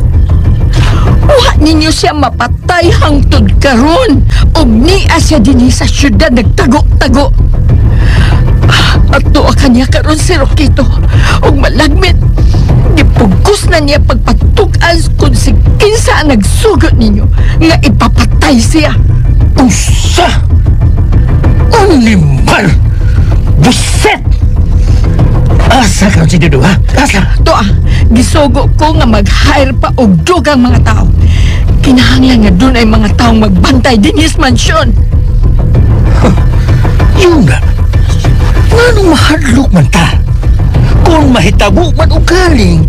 J: Wa ninyo siya mapatay hangtod karon og niya siya dinhi sa syudad nagtago-tago. Ato kanya karon si Roquito og malagmit. Gipugos na niya pagpatuk-an kung si kinsa ang nagsugot ninyo nga ipapatay siya.
I: Unsa? Animal! Buset! Asa karon si Dudu, ha? Asa?
J: To gisugo ko nga mag-hire pa og dugang mga tao. Kinahanglan nga dun ay mga taong magbantay dinhis mansyon.
I: Yun nga. Nganong mahadlok man ta? Kung mahitabo man og galing,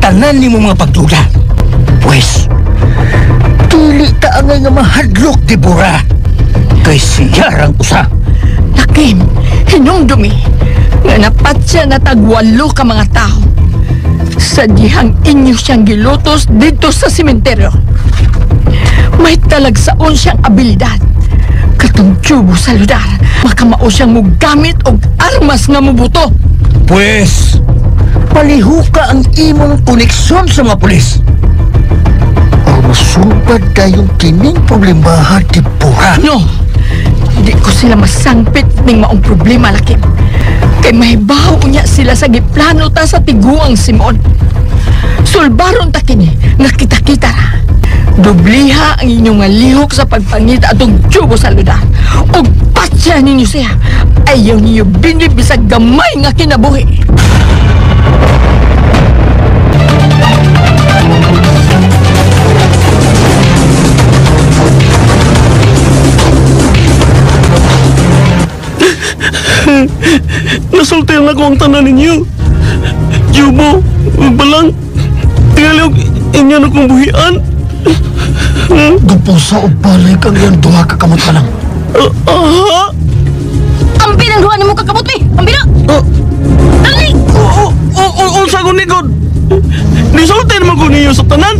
I: tanan nimo mga pagduda. Pwes, dili ta angay nga mahadlok, Deborah. Kay siya rang usa.
J: Lakim, hinumdumi nga napatya na tag 8 ka mga tao. Sa dihang inyo siyang gilutos dito sa sementeryo. May talagsaon siyang abilidad. Katong Jubo Saludar, makamao siyang mugamit og armas nga mubuto.
I: Pwes, palihuka ang imong koneksyon sa mga pulis.
C: Or masubad kayong kining problemahan, Debora.
J: No! Di ko sila masangpit ning maong problema, Lakim. Kay mahibaw niya sila sa giplano ta sa tiguang Simon. Sulbaron ta kini, nakita-kita ra. Dubliha ang inyong malihok sa pagpangita atong Jubo Saludar. Og patsya ninyo siya. Ayaw ninyo binib bisag gamay nga kinabuhi.
H: Nasulti na ko ang tanan ninyo. Jubo, balang, tingalog inyo na kong buhian.
C: Gupusa o balay kang iyang duha ka kamot pa lang.
F: Ambi ng duha nimo kakamot, eh! Ambi na! Dali!
H: Unsa ko nikod? Nisulti naman ko ninyo sa tanan.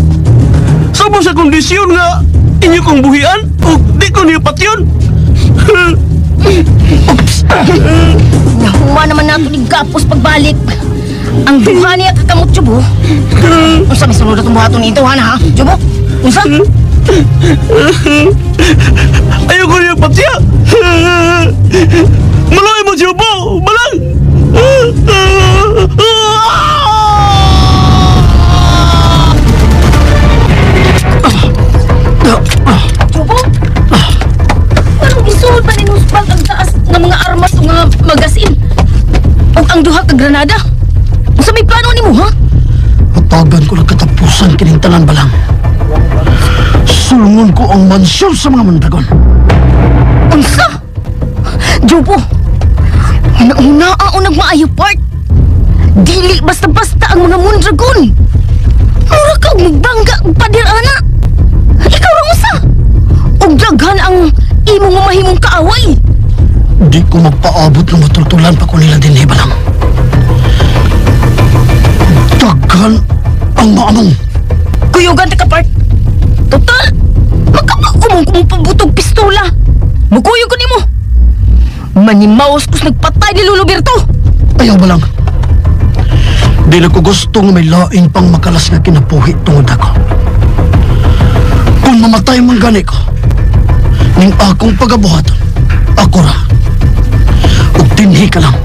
H: Sabon sa kondisyon nga inyo kong buhian o di ko niyo patyon.
F: Oops! Nahuma naman nato ni Gapos pagbalik. Ang duha niya kakamot, Jubo. Unsa may sunod atong buhaton nito, ha na, ha? Jubo? Unsa?
H: Ayaw ko niya patya! Maluhay mo, Jubo! Balang!
F: Jubo? Anong isuod pa ni Nusbag ang taas ng mga armas o mga magasin? O ang duha ka granada? Unsa may plano nimo, ha?
C: Hatagan ko lang katapusan kining tanan balang. Sulungon ko ang mansyon sa mga Mondragon.
F: Unsa? Jubo, nauna ang nagmaayo part. Dili basta-basta ang mga Mondragon. Mura ka magbangga og pader ana. Ikaw ra usa. Og daghan ang imong mamahimong kaaway.
C: Di ko magpaabot ng matultulan pa ko nila dinhi balang. Daghan ang maamong.
F: Kuyugan ta ka part. Total, magkamaumong kung pabutog pistola. Mukuyog ko nimo. Manimaos kus nagpatay ni Lolo Berto.
C: Ayaw ba lang? Di na ko gusto nga may lain pang makalas nga kinabuhi tungod ako. Kung mamatay man gani ko, ning akong pagabuhaton, ako ra. Ug dinhi ka lang.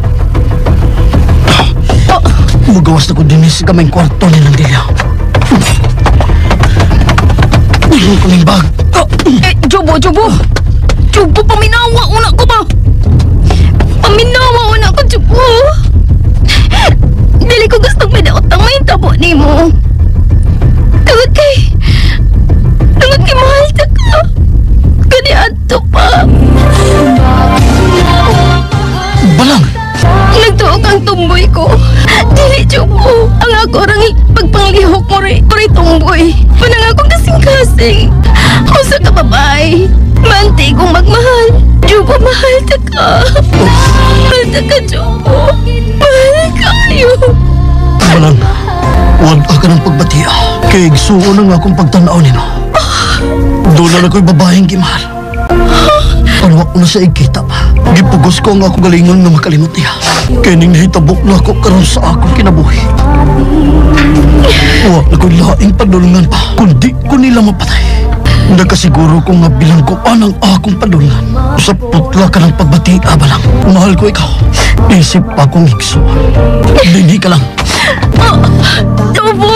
C: Mugawas na ko dinhi sa gamay kwarto ni Nandilla. Bilhin ko ning bag.
F: Jubo, Jubo! Jubo, paminawa una ko ba? Paminawa una ko, Jubo! Dili ko gustong may daot ang may tabo nimo. Tungod kay mahal ta ka. Kani adto pa.
C: Balang!
F: Nagtuok ang tumboy ko. Dili, Jubo. Ang ako rang pagpanglihok mo rin tumboy. Panang akong kasing-kasing. Usa ka babae. Manti kong magmahal. Jubo, mahal ta ka. Mahal ta ka, Jubo. Mahal kayo.
C: Balang, huwag ka ng pagbatia. Kay igsuon ang akong pagtanaw nino. Doon na ako'y babaeng gimahal. Ano ako na sa ikita pa. Gipugos ko ang akong galingon nga makalimot niya. Kaya ning nahitabok na ako karon sa akong kinabuhi. Wa na ko'y laing padulungan pa, kundi ko nila mapatay. Nakasiguro ko nga bilangguan ang akong padulungan. Sa putla ka ng pagbati, abalang. Mahal ko ikaw. Isip pa akong igsuon. Dinhi ka lang.
F: Jubo!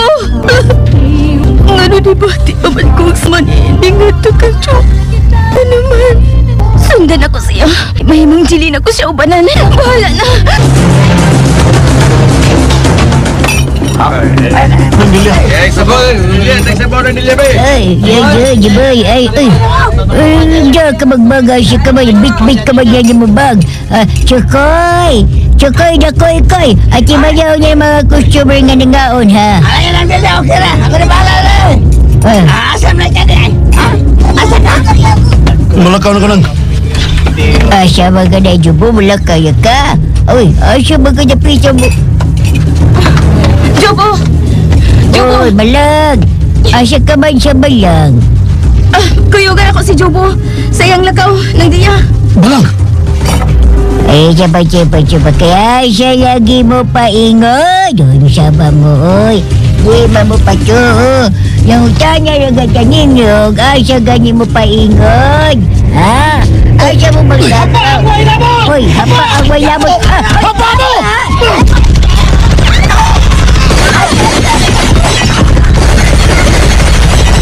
F: Ngano di ba di naman ko manining nga ka, Jubo? Ano man? Sundan ako siya. Mahimong jilin ako siya ubanan. Bahala na.
L: Ay, ay, ay. Diyan ka magbagay siya kamay. Bit-bit ka man yan yung bag. Chokoy! Chokoy, dakoy, koy! At imayaw niya yung mga customer nga nangaon, ha?
M: Ay, lang din, okay na. Ako na bahala na. Asam na dyan, eh. Asa ka?
C: Malakaw na ka nang.
L: Asa maganda, Jubo, malakaw ka. Uy, asa maganda, pisa mo.
F: Jubo!
E: Jobo!
L: Oy, balag! Asa ka man sa balag?
F: Kuyugan ako si Jobo sa iyang lakaw ng diya.
C: Balag!
L: Eh, cepat. Kaya siya lagi mo paingon. Doon sa ba mo, oy. Di ba mo pato? Yung tanya lang ninyo, asa gani mo paingon? Ha? Asa mo maglakaw? Oy, hapa ang wala mo!
C: Hapa mo!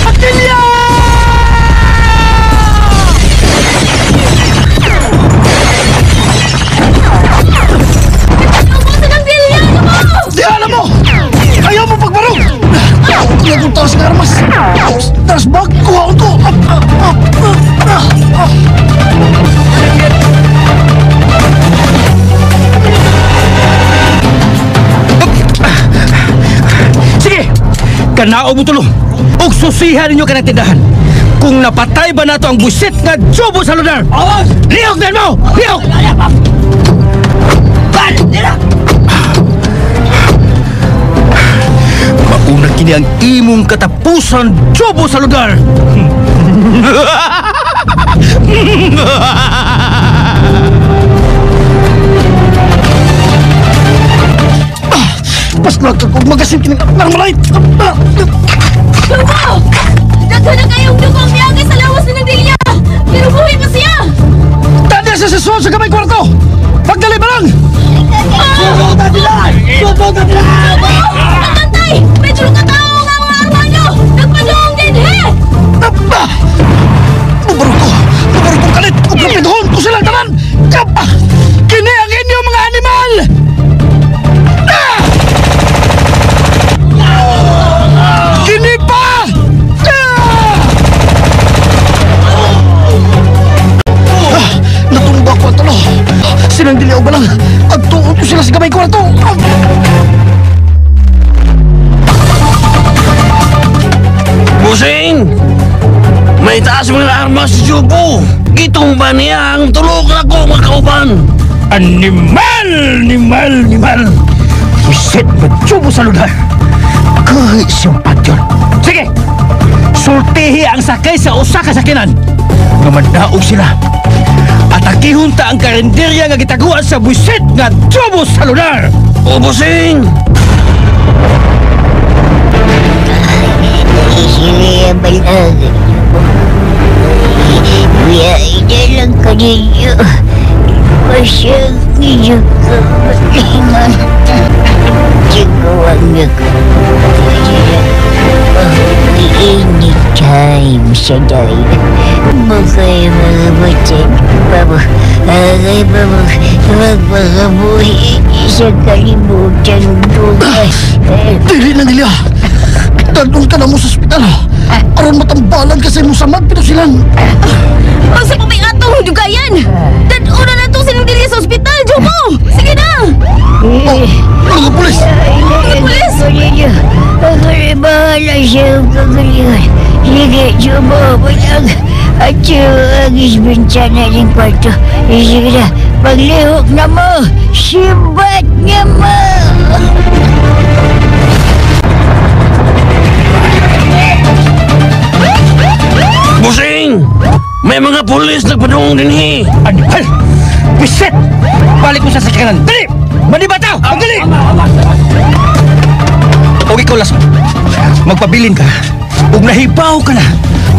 C: Atilya! Diyan mo! Ayaw mo pagbarog! Kaya kung taas ng armas! Taas bag! Kuha ko!
I: Sige! Kanao mo tulo! Ug susihan ninyo kanang tindahan! Kung napatay ba nato ang busit nga Jobo sa lugar! Lihok din mo! Lihok! Mauna kini ang imong katapusan, Jobo sa lugar!
C: Paslag ka kung magasin kining Marmalite!
F: Jobo! Daghan na kayong dugong miyagi sa lawas ni Nagdilia! Pero buhay pa siya!
C: Tanda sa sasyon sa kamay kwarto! Pagdali ba lang!
M: Subukan nila! Subukan nila!
F: Jobo! Ang bantay! Medyo katao nga mga armano! Nagpadung din, he!
C: Mabarog ko! Mabarog kong kalit! Ug rapidhon ko silang tanan! Kini ang inyong mga animal! Kini pa! Natumba ko ang tulo! Silang diliaw ba lang? Agtuon ko sila sa gamay kwarto!
H: Busing! May taas mga armas si Jobo! Gitumba niya ang tulog ako mga kauban!
I: Animal! Animal! Animal! Busit ba Jobo sa lugar? Kahit siyang patyon. Sige! Sultihi ang sakay sa usa ka sakinan. Nga mandaog sila. Atakihon ta ang karinderya nga gitaguan sa busit nga Jobo sa lugar!
H: O Busing!
L: Sila balag. Biyay lang ko ninyo. Masyag ninyo kamalingan. Sigawang niyo ko. Anytime sa day. Bukay mga batid. Babo. Agay babo. Magpakabuhi sa kalibutan dugay.
C: Dili na nila! Dadong ka na mo sa ospital! Aron matambalan kasi mo samad silang.
F: Basta pa may atong dugayan! Dad-o na nato silang dili sa ospital, Jobo! Sige na!
C: Oh, mga pulis!
F: Mga pulis!
L: Ako rin bahala siya ang kagalingan. Sige, Jobo, balag. At ang isbintana ng kwarto. Sige na, paglihok na mo! Sibat niya mo!
H: Busing! May mga pulis nagpadungong dinhi!
I: Animal! Bisit! Balik mo sa sakyanan! Dali! Manibata! Pagdali! O ikaw, Lason. Magpabilin ka. Ug nahibaw ka na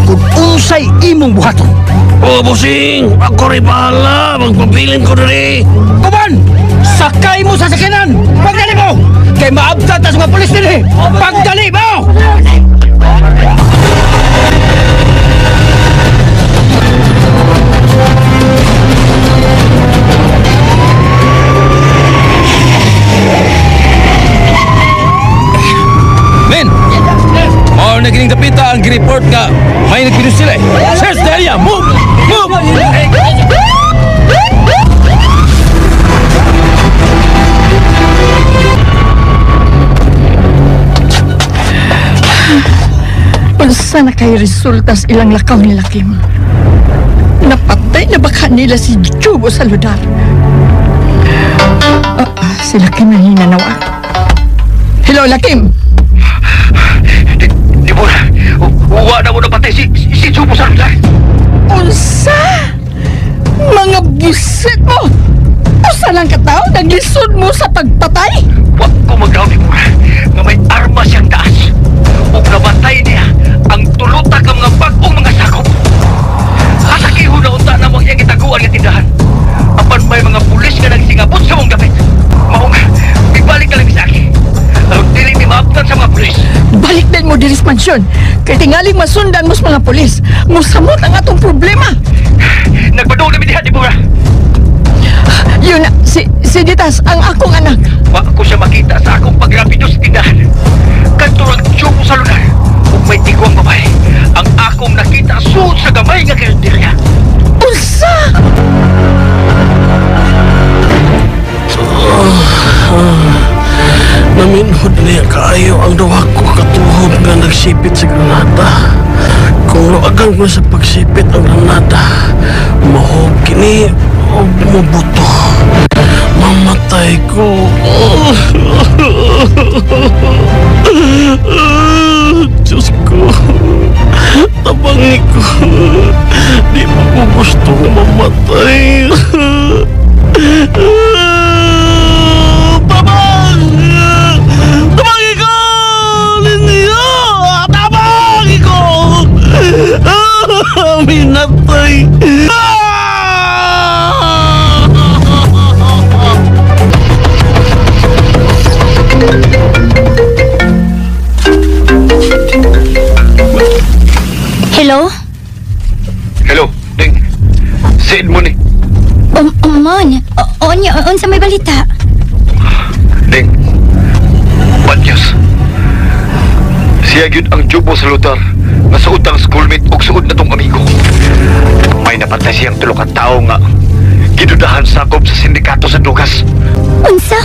I: kung unsay imong buhaton.
H: O, Busing! Ako rin bahala! Magpabilin ko dali!
I: Kuman! Sakay mo sa sakyanan! Pagdali mo! Kay maabtat ta sa mga pulis dinhi! Pagdali mo!
D: Men! Mao na kining dapita ang gireport nga may nagpinus sila eh. Search the area! Move! Move!
J: Unsa na kay resulta sa ilang lakaw ni Lakim? Napatay na ba kanila si Jobo sa lugar? Si Lakim na hinanawag. Hello, Lakim!
I: Wa na mo napatay si Jubo sa lugar.
J: Unsa? Mga busit mo! Usa lang katao naglisod mo sa pagpatay?
I: Wa ko magdaw ni Mura nga may arma siyang taas. Ug nabatay niya ang tuluta ka mga bag-ong mga sakop. Hasakihon na unta na mo iyang gitaguan nga tindahan. Apan may mga pulis nga nagsingabot sa mong dapit. Maong ibalik na lang sa aki. Aron dili mi maabtan sa mga pulis.
J: Balik din mo diris mansyon. Kay tingaling masundan mo sa mga pulis. Musamot ang atong problema.
I: Nagpadung na mi diha, Dibora.
J: Yun na, si Ditas, ang akong anak.
I: Wa ko siya makita sa akong pagrapido sa tindahan. Kadto ang tsubo sa lugar. Ug may tiguang babae. Ang akong nakita suod sa gamay nga karinderya.
J: Unsa?
H: Naminhod niya kaayo ang duha ko katuhod nga nagsipit sa granada. Kung luagan ko sa pagsipit ang granada, mahog kini o mubuto. Mamatay ko. Diyos ko, tabangi ko. Di mo ko gusto mamatay. Tabang! Tabangi ko! Ninyo! Tabangi ko! Minatay!
E: Hello?
G: Hello, Ding. Si Edmond ni.
E: Mon, unsa may balita?
G: Ding. Bad news. Siya gyud ang jubo sa lugar nga suod ang schoolmate ug suod na tong amigo. May napatay siyang tulo ka tawo nga gidudahan sakop sa sindikato sa Dugas.
E: Unsa?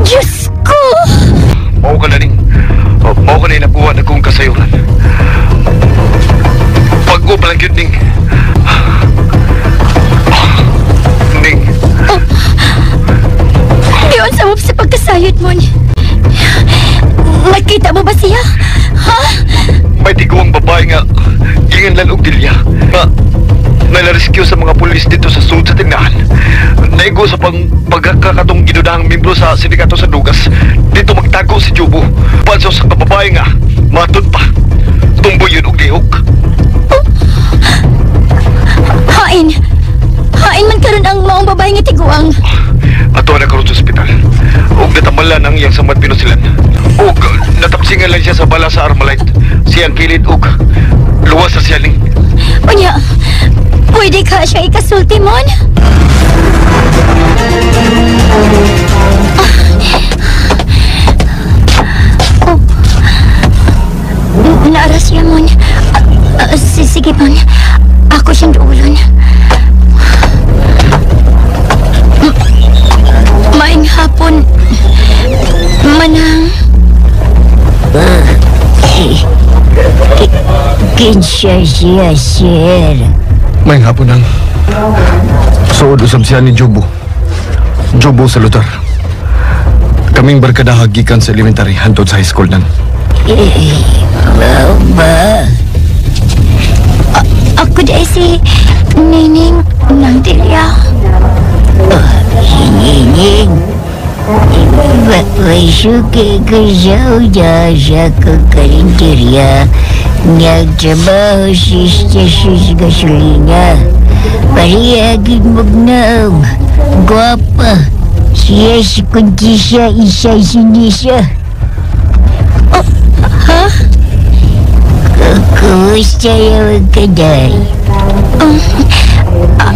E: Diyos ko!
G: Mao ka na ning. Mao ka na inapuhan akong kasayuran. Pag-o pa lang gyud ning. Ning.
E: Oh. Diyon sa sa pagkasayod mo. Nakita mo ba siya? Ha?
G: May tiguang babae nga ginganlan og dilya nga nalarescue sa mga pulis dito sa sud sa tindahan. Naigo sa pagkakatong ginudahang membro sa sindikato sa Dugas. Dito magtago si Jubo. Panso sa kababae nga matud pa. Tumboy yun og lihok.
E: Oh. Hain! Hain man karon ang maong babae nga tiguang.
G: Ato na karon sa ospital. Og natamalan ang iyang samad pinusilan. Og natapsingan lang siya sa bala sa Armalite. Siyang kilid og luwas sa siya ning.
E: Unya, pwede ka siya ikasulti mon? Oh. Naara siya mon. Sige mon. Ako siyang duulon. Maing hapon, Manang.
L: Kinsa siya, sir.
G: Maing hapon nang. Suod usab siya ni Jobo. Jobo sa lugar. Kaming barkada gikan sa elementary hantod sa high school nang.
L: Mao ba?
E: Ako di si Nining nang Delia.
L: Si Nining. Pasuki ko sa sa kakarinterya. Nagtrabaho sa istasyon sa gasolina. Parehagin magnaong. Gwapa. Siya si Kuntisa, isa sinisa.
E: Oh, ha?
L: Kumusta yung kaday?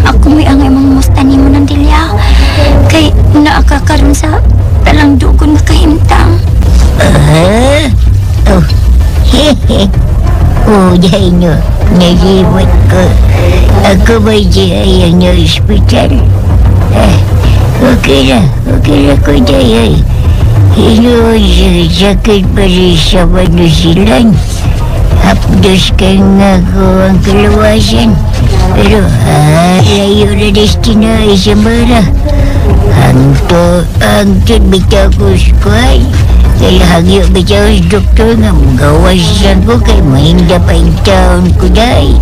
E: Ako may angay mga musta nimo ng Delia. Kay naakakaroon sa talang dugon nga kahimtang.
L: Oh, hehe. Oh, dahil no, nalimot ko. Ako ba di ayaw na ospital? Okay na ko dahil. Hinuon sa sakit pa rin sa manusilan. Hapdos ka nga ko ang kaluwasan. Pero layo na destino ay sa mara. Hangtod bitaw ko squad. Kaya hagyo bitaw sa doktor nga magawas lang ko kay mahinda pa in town ko day.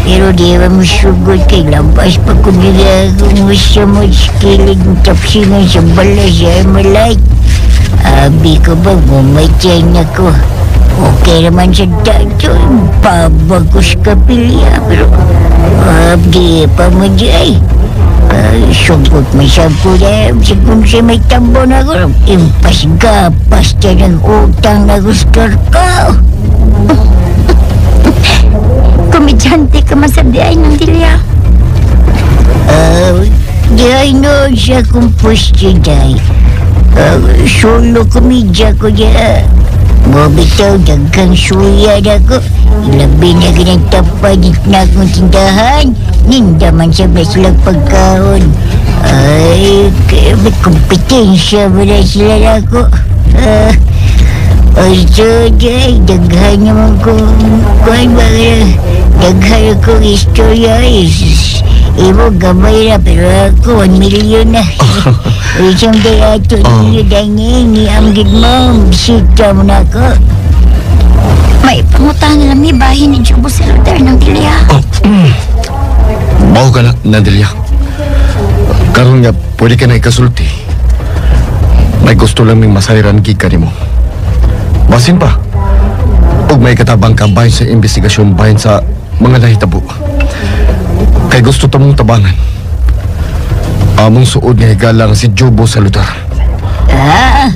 L: Pero di ba mo sugod kay lampas pa ko nila akong masamod sa kilig ng tapsingan sa bala sa Armalite. Abi ko ba bumatay na ko. Okay naman sa dato, babag ko sa kapilya. Pero abdi pa mo di ay. Sugod man siya ko na sa kung siya may tambo na ko. Impas gapas siya ng utang na gusto ko.
E: Komedyante ka man sa di ay ng Delia.
L: Di ay noon siya kung pustyo day. Solo komedya ko niya. Mabitaw, daghang suya na ko. Ilabi na ganang tapadit na akong tindahan. Ninda man siya ba silang pagkaon. Ay, kaya may kompetensya ba na sila na ako? Ay, so, day, daghan naman kong kuhan ba ka daghan akong istorya. Imo gamay na, pero ako 1 million na. Isang day ato ninyo dahil ni ang gid mo, bisita mo na ako.
E: May pangutahan na lang may bahin ni Jobo sa lugar ng Delia.
G: Mao ka na, Nandelia. Karon nga, pwede ka na ikasulti. May gusto lang ming masayran gikan nimo. Basin pa, ug may katabang ka bahin sa investigasyon bahin sa mga nahitabo. Kay gusto ta mong tabangan. Among suod nga higala nga si Jobo Salutar.
L: Ah,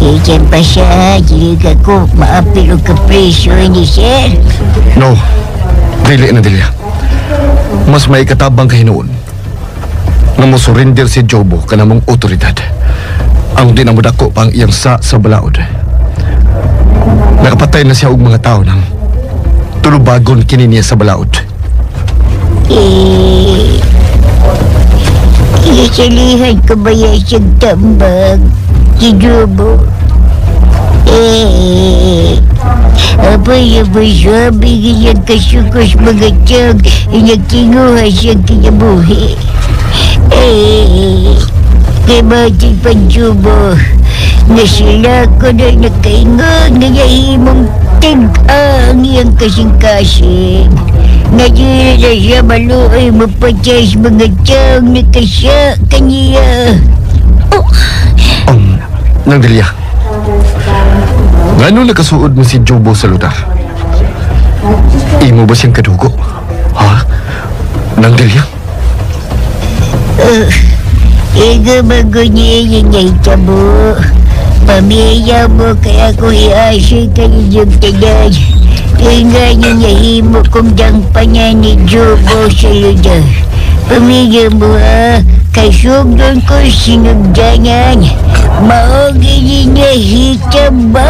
L: Kaya pa siya, dili ka ko maapil og kapresyo ni sir.
G: No, dili na Delia. Mas may katabang ka hinuon nga mo surrender si Jobo kanamong otoridad. Ang di na modako pa ang iyang sa balaod. Nakapatay na siya og mga tao nang tulubagon kini niya sa balaod.
L: Isalihan ko ba yan siyang tambag? Si Jobo? Abay, abay, sabi niya kasukos mga tiyag, nagtinguha siyang kinabuhi. Kay Mati pa Jobo, na sila ko na nakaingon nga nahimong tig-ang iyang kasing-kasing. Nadila na siya maluoy mapatay sa mga tiyag na kasya kaniya.
G: Nang Delia, ngano nakasuod mo si Jobo sa lugar? Imo ba siyang kadugo? Ha? Nang Delia?
L: Iga bago niya yung nahitabo. Pamilya mo kaya ko iasay ka ninyong tanan. Kaya nga niya nahimo kong dangpa niya ni Jobo sa lugar. Pamilya mo ha, kasugdon ko sinugdanan. Maogi niya hitabo.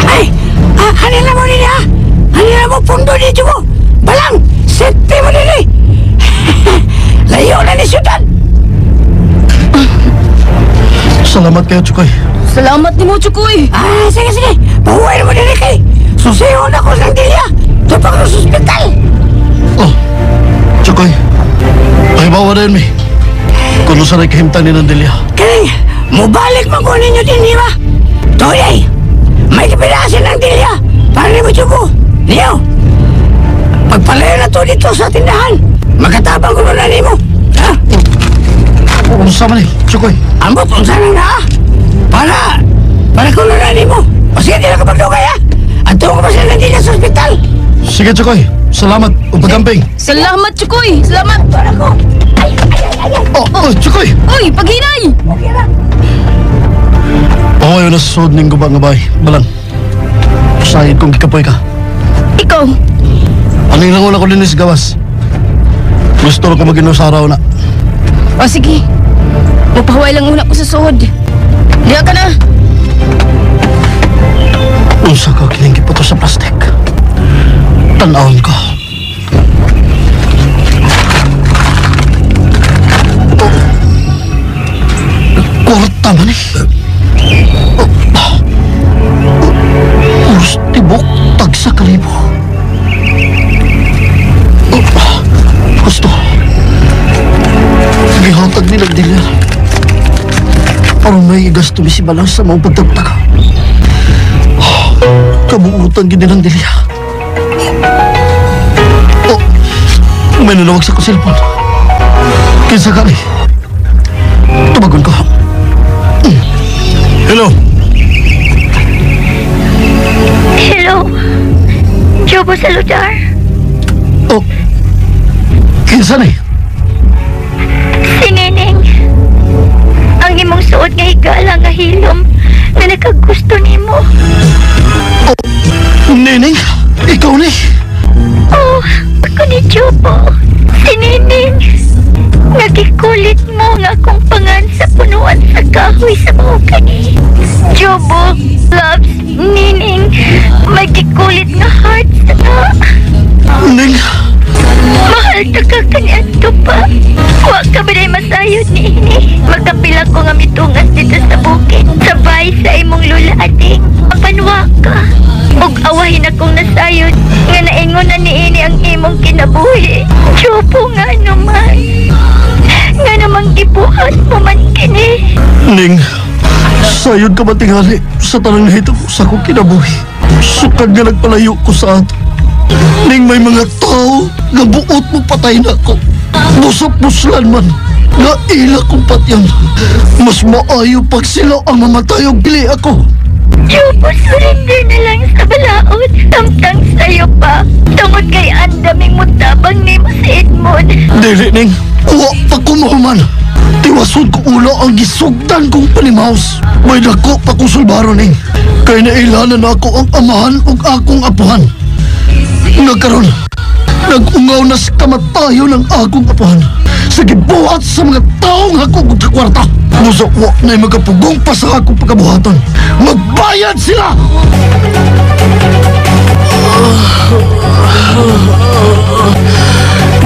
M: Ay! Hanila mo nila! Hanila mo pundo dito mo! Balang! Sete mo nila! Layo na ni syudad!
C: Salamat kayo, Chukoy.
F: Salamat ni mo, Chukoy.
M: Ah, sige, sige. Pahuwain mo nila kay. Susiyon ako sa Delia. Tupak sa ospital.
C: Oh, Chukoy. Pahibawa na yun, mi. Kung saan ay kahimtang ni Nandelia.
M: Kaya, mubalik man ko ninyo din, di ba? Toy, may kapilasin ng Delia. Para ni mo, Chuko. Niyo, pagpalayo na to dito sa tindahan, makatabang ko na nimo. Ha?
C: Unsa man eh, Chukoy?
M: Ambot, unsa nang naa? Para ko na nimo. O sige, di na ka magdugay, ha? Adto ko pa sila nandito sa ospital.
C: Sige, Chukoy. Salamat. Ug pagamping.
F: Salamat, Chukoy. Salamat.
M: Para ko. Ay, ay, ay, ay.
C: Oh, oh, Chukoy!
F: Uy, paghinay!
M: Okay lang.
C: Pawayo na sa suod ning guba nga bay. Balang. Sayid kong gikapoy ka.
F: Ikaw.
C: Ano yung lang ko din sa gawas? Gusto ko mag-ino sa araw na.
F: O sige. Mapahuway lang una ko sa suod. Diya ka na.
C: Unsa ka kining giputo sa plastik. Tan-awon ko. Kwarta man eh. Uros tibok tag sa kalibo. Gusto. Gihatag ni Nagdilia. Gigasto mi si Balang sa mga pagtagtag. Kabuutan gid nilang Delia. Oh, may nanawag sa ko cellphone. Kinsa ka ni? Tubagon ko.
H: Hello.
E: Hello. Jobo Saludar.
C: Oh, kinsa ni?
E: Si Neneng. Ang imong suot nga higala nga hilom na nakagusto nimo.
C: Oh, Neneng, ikaw ni?
E: Oh, ako ni Jobo. Si Neneng. Nagikulit mo nga akong pangan sa punuan sa kahoy sa mahukani. Jobo loves Neneng. Magikulit nga heart sa nga.
C: Neng!
E: Mahal ta ka kaniadto pa. Wa ka ba day masayod ni ini? Magkapila ko nga mitungas dito sa bukid. Sabay sa imong lula ating. Apan wa ka. Ug awahin akong nasayod nga naingon na niini ang imong kinabuhi. Jobo nga naman. Nga namang gibuhat mo man kini.
C: Ning, sayod ka ba tingali sa tanang nahitabo sa akong kinabuhi? Sukad nga nagpalayo ko sa ato. Ning may mga tao nga buot mo patay na ako. Busap-buslan man, nga ila kong patyan. Mas maayo pag sila ang mamatay og dili ako.
E: Jobo, surrender na lang sa balaod. Tamtang sayo pa. Tungod kay andaming mutabang nimo si Edmond.
C: Dili, Ning. Wa pa ko mahuman. Tiwason ko ulo ang gisugdan kong panimaus. May dako pa kong sulbaro, Ning. Kay nailanan ako ang amahan ug akong apuhan. Nagkaroon, nag-ungaw na sa kamatayon ng akong apuhan. Sa gibuhat sa mga taong hakog og kwarta. Busa wa na'y magapugong pa sa akong pagkabuhatan. Magbayad sila!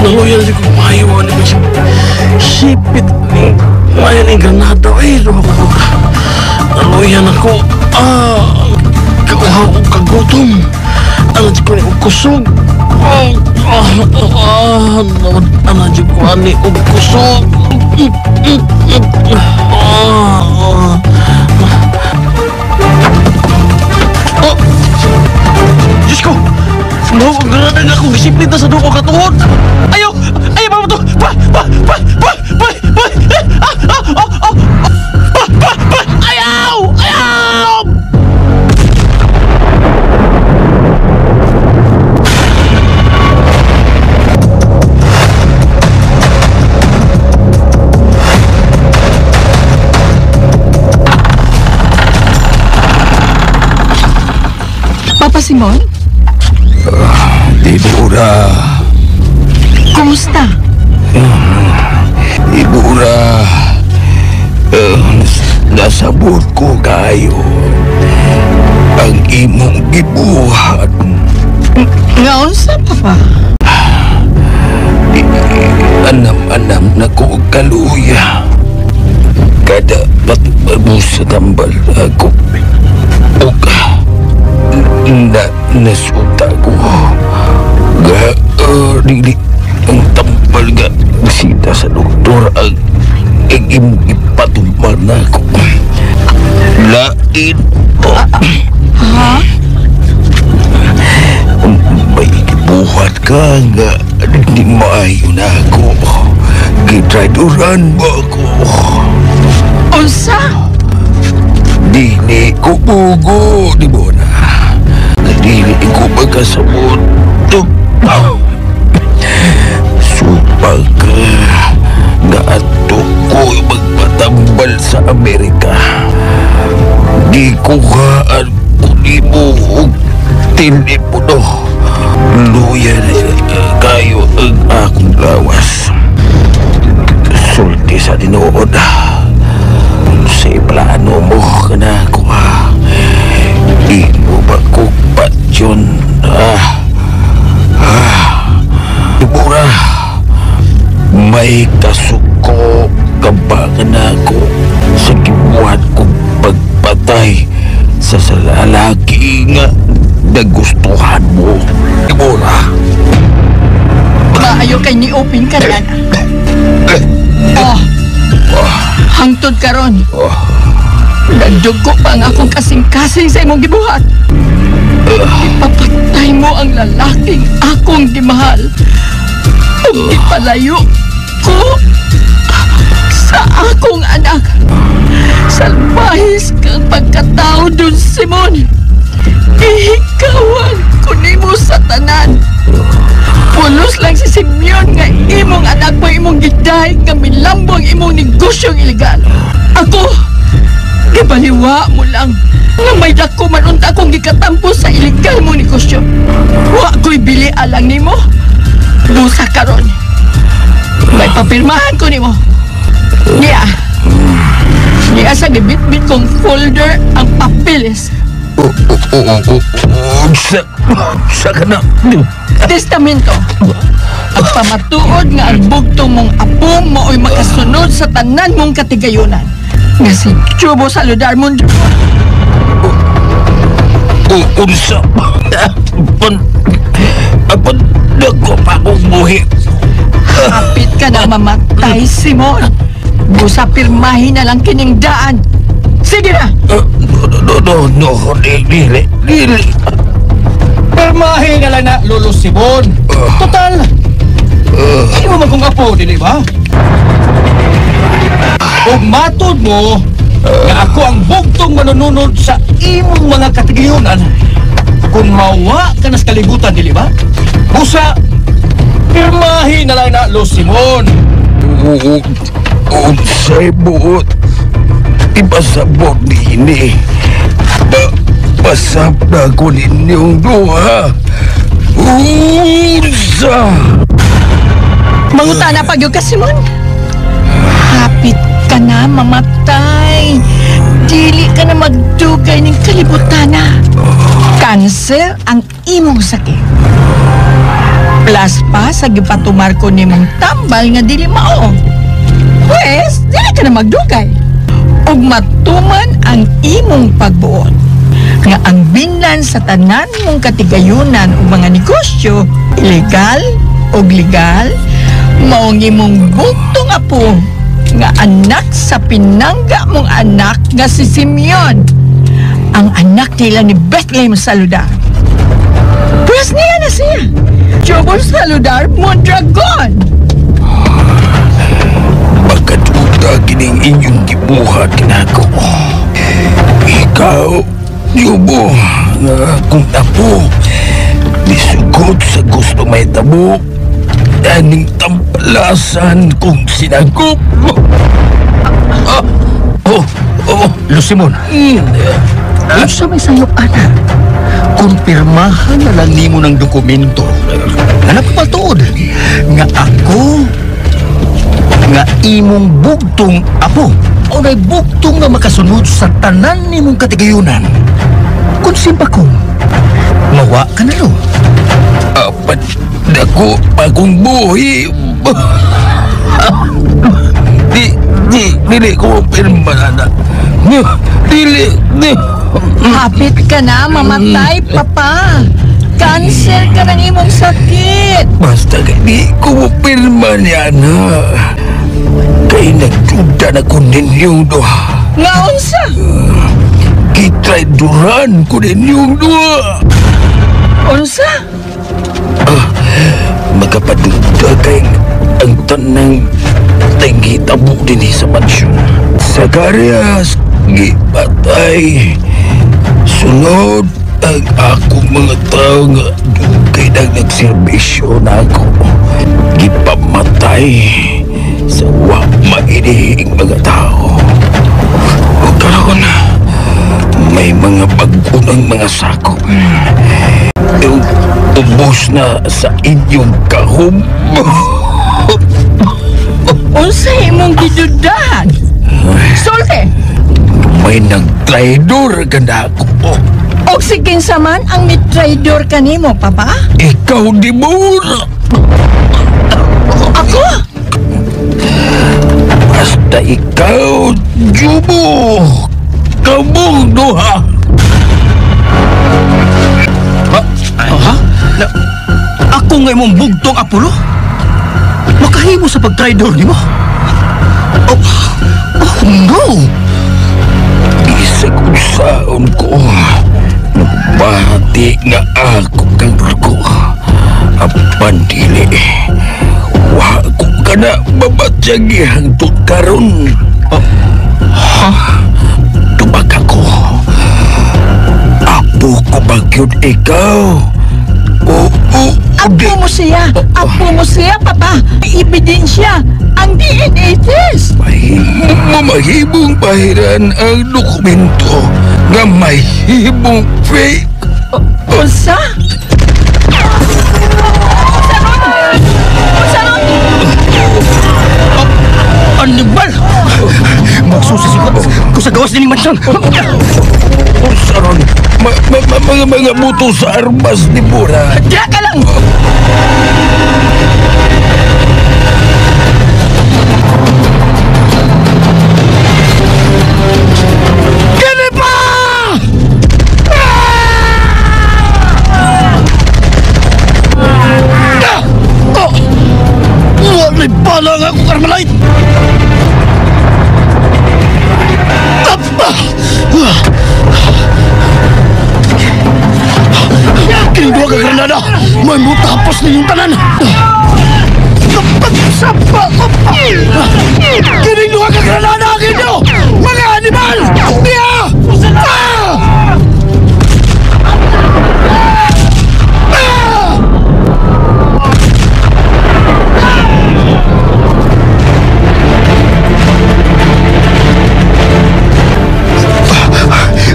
H: Naluyan siya kung mahiwa ni Miss. Sipit ni Maya ni Granada. Ay, naluyan ako. Kauhaw ko kagutom. Ano ko ni kusog. Ano ko ani og kusog. Oh! Diyos ko! No, ang granada nga akong gisiplit na sa duko katuhod! Ayaw! Ayaw ba mo to? Pa! Pa! Pa! Pa! Pa! Pa! Ah! Ah! Oh! Oh! Pa! Pa! Pa! Ayaw! Ayaw!
J: Papa Simon?
D: Dibura.
J: Kumusta?
D: Dibura. Nasabot ko kayo ang imong gibuhat.
J: Ngaon sa, Papa?
D: Anam-anam na ko kaluya. Kada patubad mo sa tambal ako. Nasuta ko. Dili ang tambal ga bisita sa doktor ang imong ipatumbar na ako. Lain.
J: Ha?
D: May gibuhat ka nga di maayo na ako. Gitrayduran mo ako.
J: Unsa?
D: Dili ko bugo, di mo na. Dili ko magkasabot. Supag ka nga ato ko magpatambal sa Amerika. Di ko kaan ko og telepono. Luya na kayo ang akong lawas. Sulti sa tinuod. Sa plano mo ka na ako ha. Imo ba ko patyon? Ibura, may kasuko ka ba ka na ako sa gibuhat kong pagpatay sa lalaki nga nagustuhan mo. Ibura.
J: Maayo kay ni-open ka na. Oh, hangtod karon. Nagdugo pa ang akong kasing-kasing sa imong gibuhat. Ipapatay mo ang lalaking akong gimahal. Ug ipalayo ko sa akong anak. Salbahis kang pagkatao dun, Simon. Ihikawan ko nimo sa tanan. Pulos lang si Simeon nga imong anak mo imong gidaig nga milambo ang imong negosyong ilegal. Ako, gibaliwa mo lang nga may dako man unta akong gikatampo sa ilegal mong negosyo. Wa ko'y bili alang nimo. Busa karon. May papirmahan ko nimo. Niya. Niya sa gibitbit kong folder ang papeles.
D: Sa ka na.
J: Testamento. Ang pamatuod nga ang bugtong mong apo mao'y makasunod sa tanan mong katigayunan. Nga si Chubo Saludar Mondragon.
D: Unsa. Apan dako pa akong buhi.
J: Hapit ka na mamatay, Simon. Busa pirmahin na lang kining daan. Sige na!
D: No, dili, dili.
I: Pirmahin na lang na, Lolo Simon. Total, hindi mo magkong apo, dili ba? Ug matod mo, nga ako ang bugtong manununod sa imong mga katigayunan kung mawa ka na sa kalibutan, dili ba? Busa, pirmahin na lang na, Lolo Simon.
D: Unsay buot, ipasabot niini. Pasap na ko ninyong duha. Unsa!
J: Mangutana pa gyud ka, Simon. Hapit ka na mamatay. Dili ka na magdugay ning kalibutana. Kanser ang imong sakit. Plus pa sa gipatumar ko nimong tambal nga dili mao. Pwes, dili ka na magdugay. Ug matuman ang imong pagbuot nga ang binlan sa tanan mong katigayunan o mga negosyo, ilegal o legal, maong imong bugtong apo nga anak sa pinangga mong anak nga si Simeon, ang anak nila ni Bethlehem Saludar. Pwes niya na siya, Jobo Saludar Mondragon.
D: Pagkaduda kining inyong gibuhat kinako. Ikaw, Jobo, nga akong apo, nisugot sa gusto may tabo, aning tampalasan kong sinagop.
I: Oh, Lo Simon. Unsa may sayop ana? Kumpirmahan na lang nimo ng dokumento nga napapatuod nga ako nga imong bugtong apo o nay bugtong nga makasunod sa tanan nimong katigayunan. Kung simpa ko, mawa ka na lo.
D: Apat dako akong buhi. Dili ko pirma na. Dili, di.
J: Hapit ka na mamatay, Papa. Cancer ka ng imong sakit.
D: Basta kay di ko pirma niya na. Kay nagduda na ko ninyong duha.
J: Nga unsa?
D: Gitrayduran ko ninyong duha.
J: Unsa?
D: Makapaduda kay ang tanang tinghitabo din sa mansyon. Zacarias, gipatay. Sunod ang akong mga tao nga dugay nang nagserbisyo na ako. Gipamatay sa wa mainihing mga tao. O karon, may mga bag-o ng mga sako. Ubos na sa inyong kahom.
J: Unsa imong gidudahan? Sulti!
D: May nagtraidor ka na ako.
J: Og si kinsa man ang mitraidor kanimo, Papa?
D: Ikaw, Dimur!
J: Ako?
D: Basta ikaw, Jubo! Kamong duha!
I: Ha? Na, ako nga imong bugtong Apollo? Makahimo sa pagtraidor nimo? Oh, oh no!
D: Gani nga ako kang dugo. Apan dili. Wa ko ka na babatyagi hangtod karon. Ha? Tubag ako. Apo ko ba gyud ikaw?
J: Apo mo siya! Apo mo siya, Papa! May ebidensya! Ang DNA test!
D: Mamahibong pahiran ang dokumento nga mahibong fake.
J: Unsa? Unsa ron?
I: Animal! Magsusisikot ko sa gawas nining mansyon!
D: Unsa ron? Mga buto sa armas ni Bora.
J: Diya ka lang!
C: Kini pa! Oh! Wala'y bala nga akong Carmelite! Kining duha ka granada! May mutapos ninyong tanan! Sapa ko pa! Kining duha ka granada ninyo! Mga animal! Niya! Ah! Ah!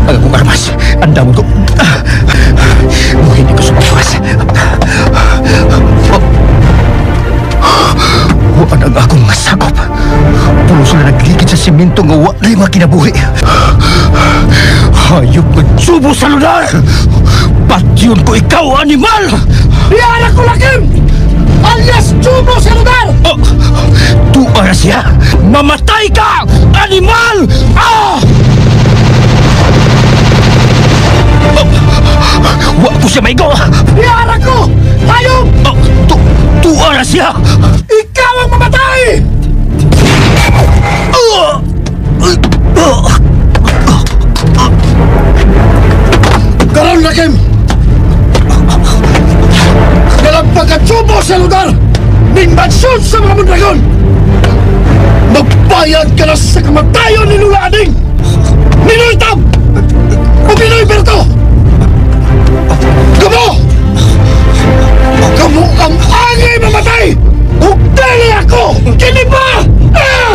I: Ang akong armas, ang damon ko. Hindi ko sumawas. Waan ang akong mga sakop. Pulo sila nagligid sa simento nga wa na mga kinabuhi. Hayop nga tsubo sa lunar! Patyon ko ikaw, animal!
C: Iyara ko lakim! Alias tsubo sa lunar!
I: Oh, tuwa na siya! Mamatay ka! Animal! Ah! Wa ko siya maigo!
C: Iyara ko! Hayop!
I: Oh, tuwa na siya!
C: Ikaw ang mamatay! Karon lakim! Dalang pagkatsubo sa lugar! Ning mansyon sa mga Mondragon! Magbayad ka na sa kamatayon ni Lula Ading! Ninoy Tam! O Pinoy Berto! Gamo! Gamo ang angay mamatay! Ug dili ako! Kini ba? Ah!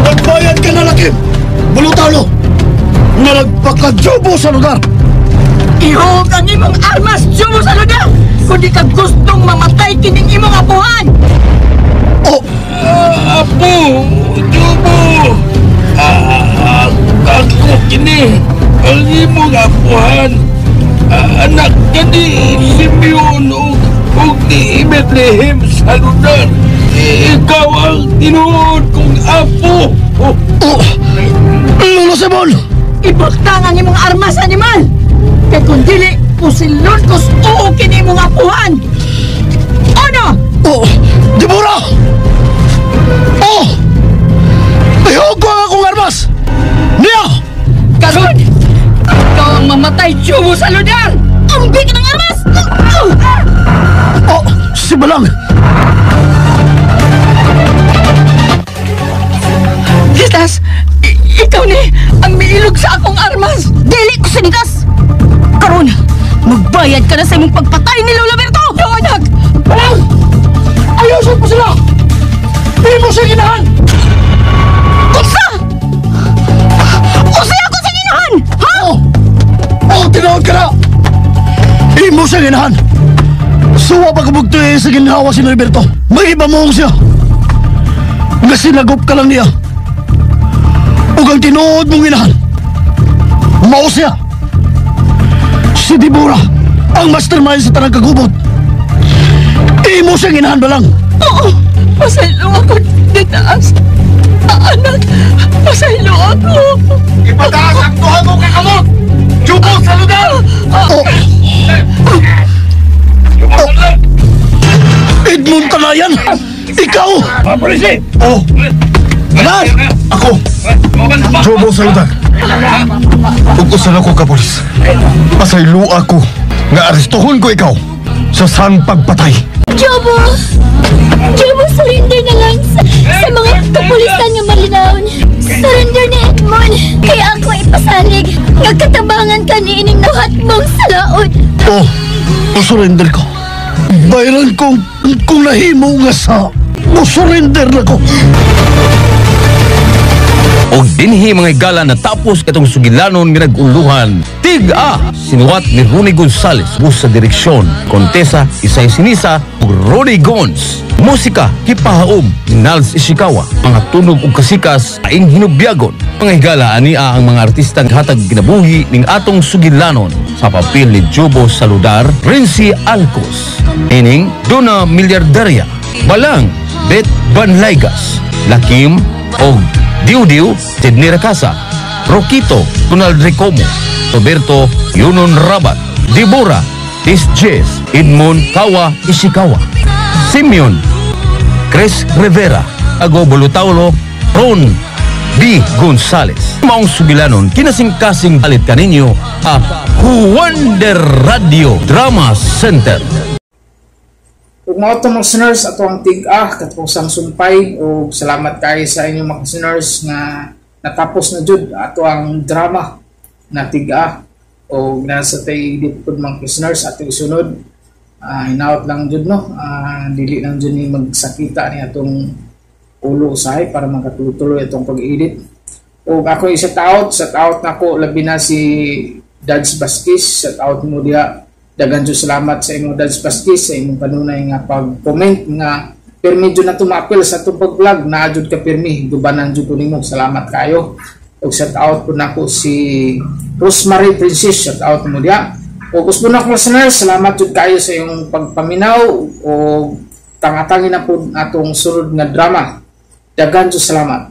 C: Nagbayad ka na, Lakim! Bulutalo! Nga nagpakajubo sa lugar!
J: Ihog ang imong armas, Jubo sa lugar! Kung di ka gustong mamatay kining imong apuhan!
C: Oh!
D: Apo! Jubo! Ako kini! Ang imong apuhan! Anak ka ni Simeon ug ni Bethlehem sa lugar! Ikaw ang tinuod kong apo!
C: Oh! Lolo Simon!
J: Ibutang ang imong armas, animal! Kay kung dili, pusilon kos oo kini imong apuhan! Ano?
C: Oh! Deborah! Oh! Ihog ko ang akong armas! Niya!
J: Karon! Ikaw ang mamatay, Jubo sa lugar!
F: Ambi ka ng armas!
C: Oh! Si Balang!
J: Gitas! Ikaw ni ang miilog sa akong armas!
F: Dili ko sinigas! Karon, magbayad ka na sa imong pagpatay ni Lola Berto!
J: Yo, anak!
C: Balang! Ayusin mo sila! Di mo siya ginahan!
F: Unsa? Unsa ako sa ginahan? Ha?
C: Oh! Oh, tinuod ka na! Imo siya ginahan! Suwa pagkabugtoy sa ginhawa si Norberto. May iba mo siya! Nga sinagop ka lang niya. Ug ang tinuod mong inahan. Mao siya! Si Deborah, ang mastermind sa tanang kagubot. Imo siyang inahan ba lang?
J: Oo! Pasaylo ako, Ditaas! Anak! Pasaylo ako!
K: Ipataas ang duha mo kakamot! Jubo sa lugar!
C: Oh! Oh! Edmond Tanayan! Ikaw!
K: Mga polisi!
C: Oh!
G: Tanan! Ako, Jobo Saludar. Ug usa na ko ka pulis. Pasaylo ako nga arestuhon ko ikaw sa sang pagpatay.
E: Jobo! Jobo, surrender na lang sa mga kapulisan nga malinawon. Surrender ni Edmond. Kaya ako ipasalig. Nga katabangan ka ni ining nahat mong salaod.
C: Oh, surrender ko. Bayaran kong kung nahimo nga sa mo-surrender na ko.
D: Og dinhi mga higala, natapos katong sugilanon nga nag-uluhan. Tig-a sinuwat ni Ronnie Gonzales, bus sa direksyon Contesa Isay Sinisa ug Ronnie Gons. Musika kipahaom ni Nals Ishikawa. Mga tunog ug kasikas aing hinubyagon. Mga higala, ania ang mga artistang hatag kinabuhi ning atong sugilanon. Sa papel ni Jobo Saludar, Rincy Alcos. Ining Dona Milyardarya, Balang Bet Banlaygas, Lakim og Diu Diu, Sidney Racasa, Roquito, Donald Recomo, Roberto Yunon Rabat, Deborah, Tis Jess, Edmond Kawa Ishikawa, Simeon, Chris Rivera, Ago Bolutaulo, Ron B. Gonzales. Maong sugilanon, kinasingkasing alit kaninyo a Juander Radio Drama Center.
B: Ug mao to, mga listeners, ato ang tig-ah katapusang sumpay, ug salamat kayo sa inyong mga listeners nga natapos na jud ato ang drama na tig-ah, ug nasa tay edit pud, mga listeners, ato isunod. Hinaot lang jud, no, dili lang jud ni magsakita ni atong ulo usahay para makatuloy itong pag-edit. Ug ako i-shout out, shout out nako labi na si Dads Vasquez. Shout out mo diha. Dagan jud salamat sa imong, Dads Vasquez, sa imong kanunay nga pag-comment nga pirmi jud na tumapil sa atong pag-vlog na jud ka pirmi dubanan jud ko nimo. Salamat kayo. Ug shout out po nako si Rosemary Princess. Shout out mo diha. Ug usbon ako, listeners, salamat jud kayo sa iyong pagpaminaw o tangatangin na po atong sunod nga drama. Dagan jud salamat.